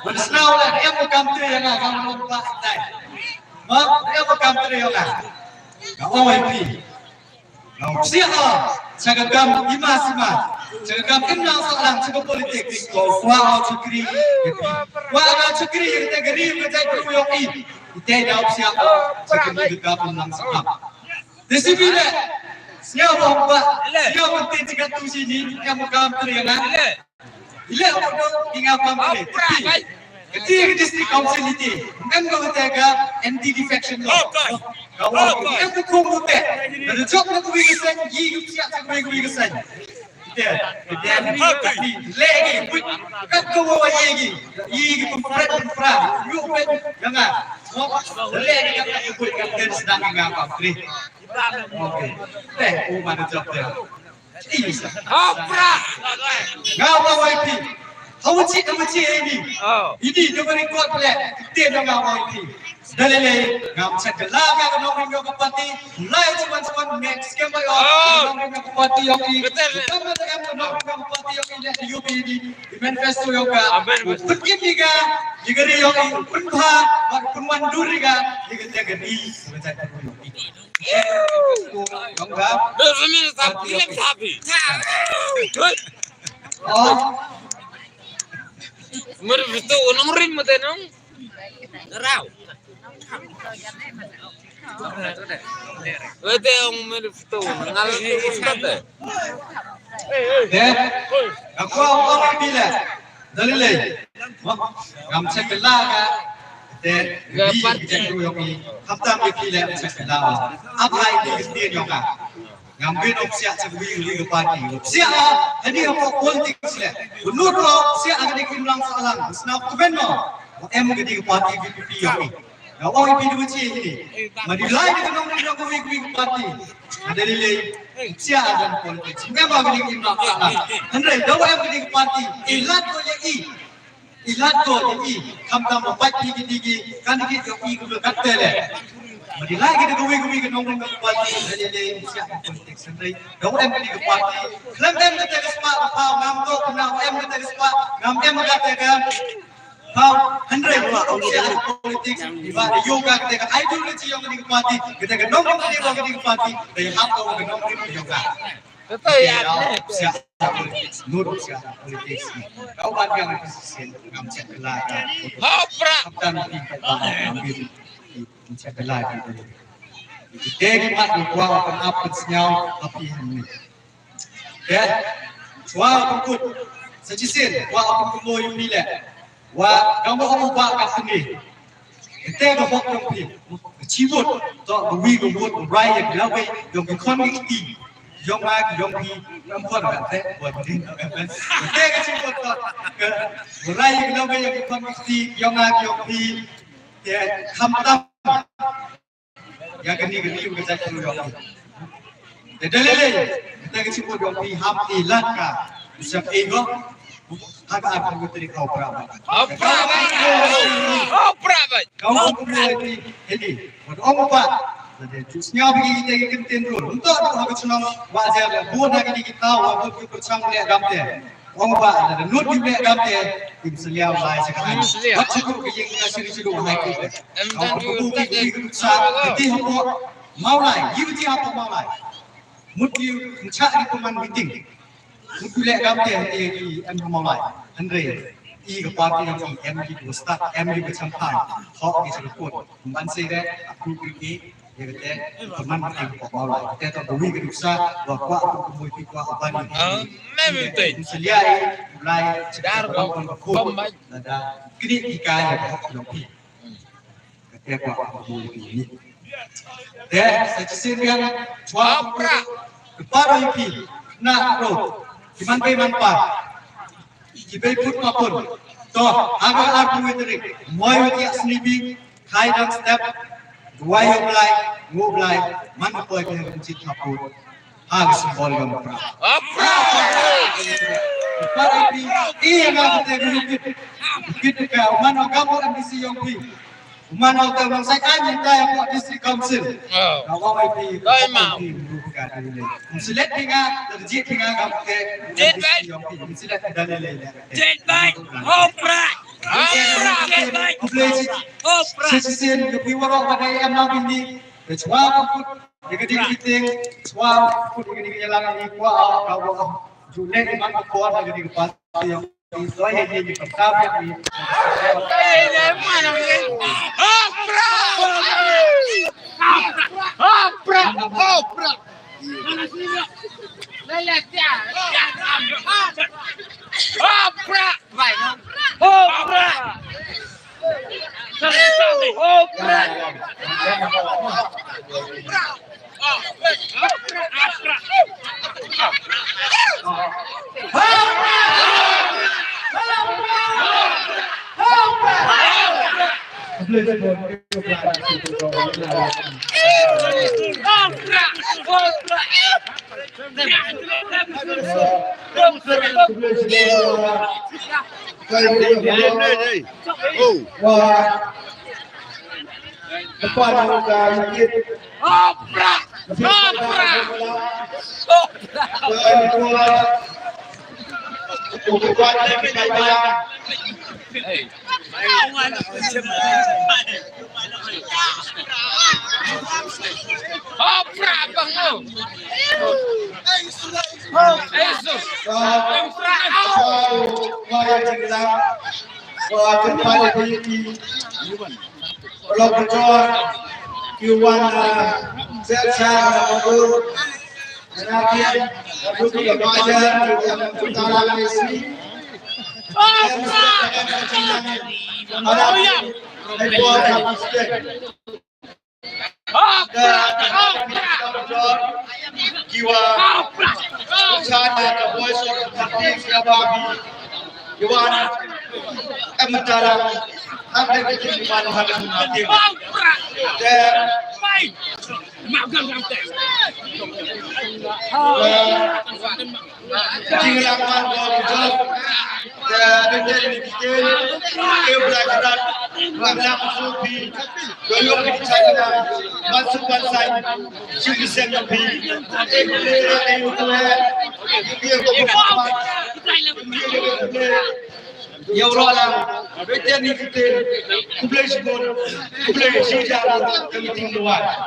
Wan sñiaw la, em ka kam tre ïa nga, kam long ba dai. Ma, em ka kam tre ïa nga. Nga ong ïa phi. Nga ong phi ha, sa ka kam ima sima. Sa ka kam im nang sahlang, sa ka politics. Ko kwah ong chakri, ïa phi. Kwah ong chakri, ïa ka gari, ka jait bru ïa phi. Ite daw phi ha, sa ka kam im nang sahlang. Te sibine, sñiaw ba hok ba, sñiaw ba tin ti ka tu si ni, em kam tri na. Ile hok do, inga kam tri. Kati ka district council iti, em ko te ka anti defection law. Ka wa, em ko ko te. Na jok na ko wi ka sen, yi ka siak sa ko wi ka sen. Ite, ite, ni ka ti, le ki, kat ko wa yi ki, yi ki pun pret pun pra, yu pet, nga. Hok, le ki kat ko wi ka sen, sedang inga kam tri. Okay. Teh, u mana jop teh. Isa. Opera. Nga wa wai pi. Hawa chi, hawa chi ini. Oh. Ini, dia beri kuat pele. Teh, dia nga wai pi. Dalele, ngam check la ka ka nongrim ka party. Lai chuan chuan next ke mai. Oh. Nongrim ka party ïong i. Betul. Kam ka em nongrim ka party ïong i ne U P D. Di manifesto ïong ka. Amen. Pun kim ni ka. Di gari ïong i. Pun pha. Pun wan dur ka. Di ka jaga di. Ka jaga di ïong i. Ïong ka. Betul ni tapi lagi tapi. Oh. Mer betul nongrim mate nong. Rau. Wete ong mer betul ngal tu state. Deh, aku awak bila. Dalile. Ngam check la ka. Te bi je ku ïong i. Kham tam ki phi le check la. Ap lai ni ki ïong ka. Ngam bin ong siah check wi wi ka party. Siah ha ni ha politics le. Bunut ro siah ha ni kim lang sa lang. Snap tu ben no. Em ka ni ka party V P P ïong i. Nga ong i pi ni chi ni. Ma di lai ni ka nong ni ka wi wi ka party. Ada lilei, sia adan politics. Memang gini imam sana. Hynrei, dawa em gini party. Ilat ko ye i. i lad ko ïa i, khamtam ba pait ïa kine ki candidate jong i kumba katte leh. Ba dei lai ki da kawei kawei ka nongrim ka party, leh leh leh, ym shah ka politics hynrei da u em kane ka party. Khlem em kata ka spah ka phaw, ngam ïoh kane, em kata ka spah, ngam em kata ka phaw, hynrei ba ym shah ka politics, ba da ïoh ka kata ka ideology jong kane ka party, kata ka nongrim jong kane ka party, da ïahap ka nongrim jong ka. Kata ïa ne. Sia politics, nur sia politics. Kau ban yang shisien ngam check la ka. Hopra. Kaptan pi kaptan ngam bi check la ki. Te ki mat ko kwah kan ap kan sñiaw api ni. Te chwa kan kut. Sa shisien kwah kan kut mo yu ni le. Wa, ka mut ong u Bah ka sngi. Te ka hok jong phi. Ka chi vote, to ka wi ka vote, ka rai ïa ka lawei jong ki khon ki kti. Jong nga ki jong phi, ngam khon ka te, wa ding ka pen. Te ka chi vote to, ka rai ïa ka lawei jong ki khon ki kti, jong nga ki jong phi. Te khamtam ïa kane ka ri ka jaitbynriew. Te da lei lei, te ka jingmut jong phi hap i lad ka, u sep ei go. Ha ka arphew tarik ha u Prah Bait. Ha u Prah Bait. Ha u Prah Bait. Ka ong kumno ïa phi, hynrei wat ong ba lada ju sñiaw bha ïa kita ki kyntien ruh. Nto ha ka chnong Wahjer la bun ha kine ki thaw, wa bun ki pyrshang leh kam te. Ong ba lada nud ki leh kam te, kim sliaw lai sa ka. Kim sliaw. Wat shu ka ïing ka siri siri hai ki. Em, ong dan ba ju bu ki ki sa ki ti hapoh Mawlai, ïa ki ti hapoh Mawlai. Mut ki ym chah ki pynman meeting. Mut ki leh kam te, ki em ha Mawlai. Hynrei i ka party jong i em ki tu start, em ki ka champhan. Hok ki shu kut. Ban sei de, aku ki ki, ïa kata, pynman meeting hapoh Mawlai. Kata to bui ka nuksa, wa kwah tu kumui ki kwah ban ni. Ah, mem tu. Ym sliaw i, lai, dar ko, bom, lada kini ki kai, ïa ka hok jong phi. Kata kwah kumui ki ni. Te, sa shisien biang, chwa. Opera. Kpa ro ïa phi, na ro, ki man bei man par. Ki bei put ma pun. To, ha ka arphew tarik, moi wei ki asni bi, khai dang step, duwai ïa u Blai, ngu Blai, man ka poi ka jingit ha put. Ha ka symbol jong u Prah. Opera. Para pi, i nga kata ka lukit. Lukit ka, u man u gam u M D C jong phi. U man u tang nang sai kan ïa ka ïa ka District Council. Oh. Ka ong ai phi, ka ong ai phi, ka ong ai phi. Ym select phi nga, lada jied phi nga ka ong te. Jied bha. Ym select phi da lei lei. Jied bha. Opera. Opera. Jied bha. Khublei shibun. Opera. Shisien, ïa phi waroh ba dei em na bini. Te chwa ka kut, ïa ka ding ki ting, chwa ka kut, ïa ka ding ïa lang ïa kwah, ka wah. Ju leh iman ka por, ïa ka ding ka pas. Opera bang, oh. Opera. Kiwa chana ka voice of the people, kiwa na em tara hak de kiwa na hak de. Jingïalam ban bor jong ka Britain ni Britain, ke Blai Kynrad, Blai Kynrad, Supi, Doyok di China, Mansu Bansai, Supi Sen Pi, Ek Blai Kynrad, Ek Blai Kynrad, Ïa u rwah lang, Britain ni Britain, khublei shibun, khublei shibun, ka meeting luar. Ka,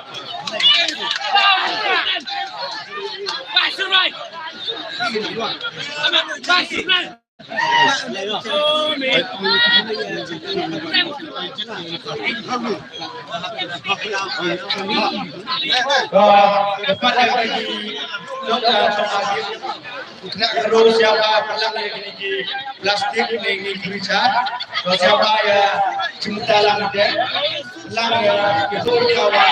ka, ka, ka, ka, ka, ka, ka, ka, Kena ka ruh siapa ka lak ïa kine ki plastik ne kine ki richa. Ka siapa ïa jingmut lang de. Lang ïa ki tu ïa wa.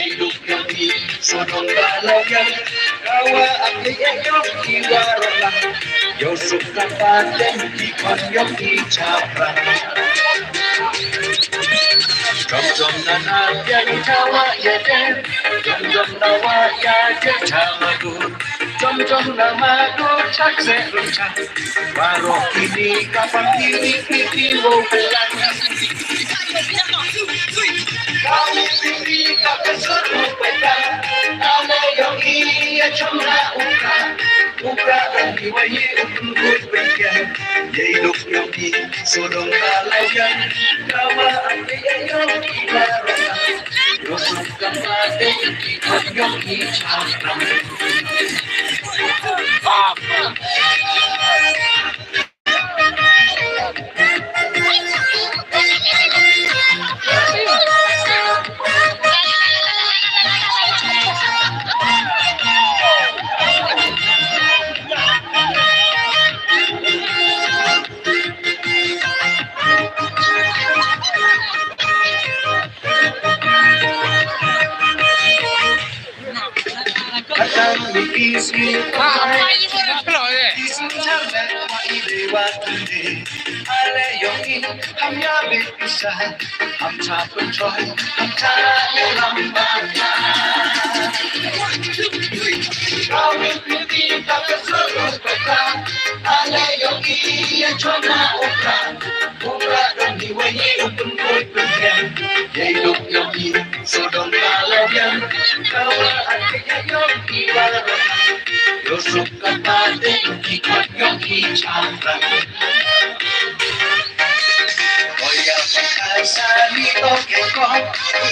Ei duk yong i sodong ba law yan. Kawa ak ei ei yong i waroh lang. Yo suk ka pateng ki kon yong i chaprang. Jom jom na na yan i chawa ya den. Jom jom na wa ya den chawa dur. Jom jom na ma dur chak se rum chak. Baroh kini kapang kini kini wo pelan. Kami sini ka kasut upeta. Ana yong i ya chom na ukra. Ukra dan i wa ye ukun kut pekan. Ye duk yong i sodong kalayan. Kawa ake ya yong i baroh. Yo suk kama de i kut yong i chakram. Sodong kalayan, kawa ake ya yong i baroh. Yo suk ka pateng ki kot yong i chaprang. Oya pakasa ni to ke ko,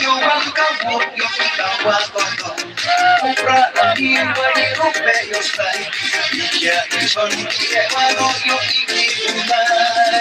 yo wan ka wok yo i kawa ko to. Upra ni wa ni rupe yo sai. Ya i son ki e wa no yo i ki umai.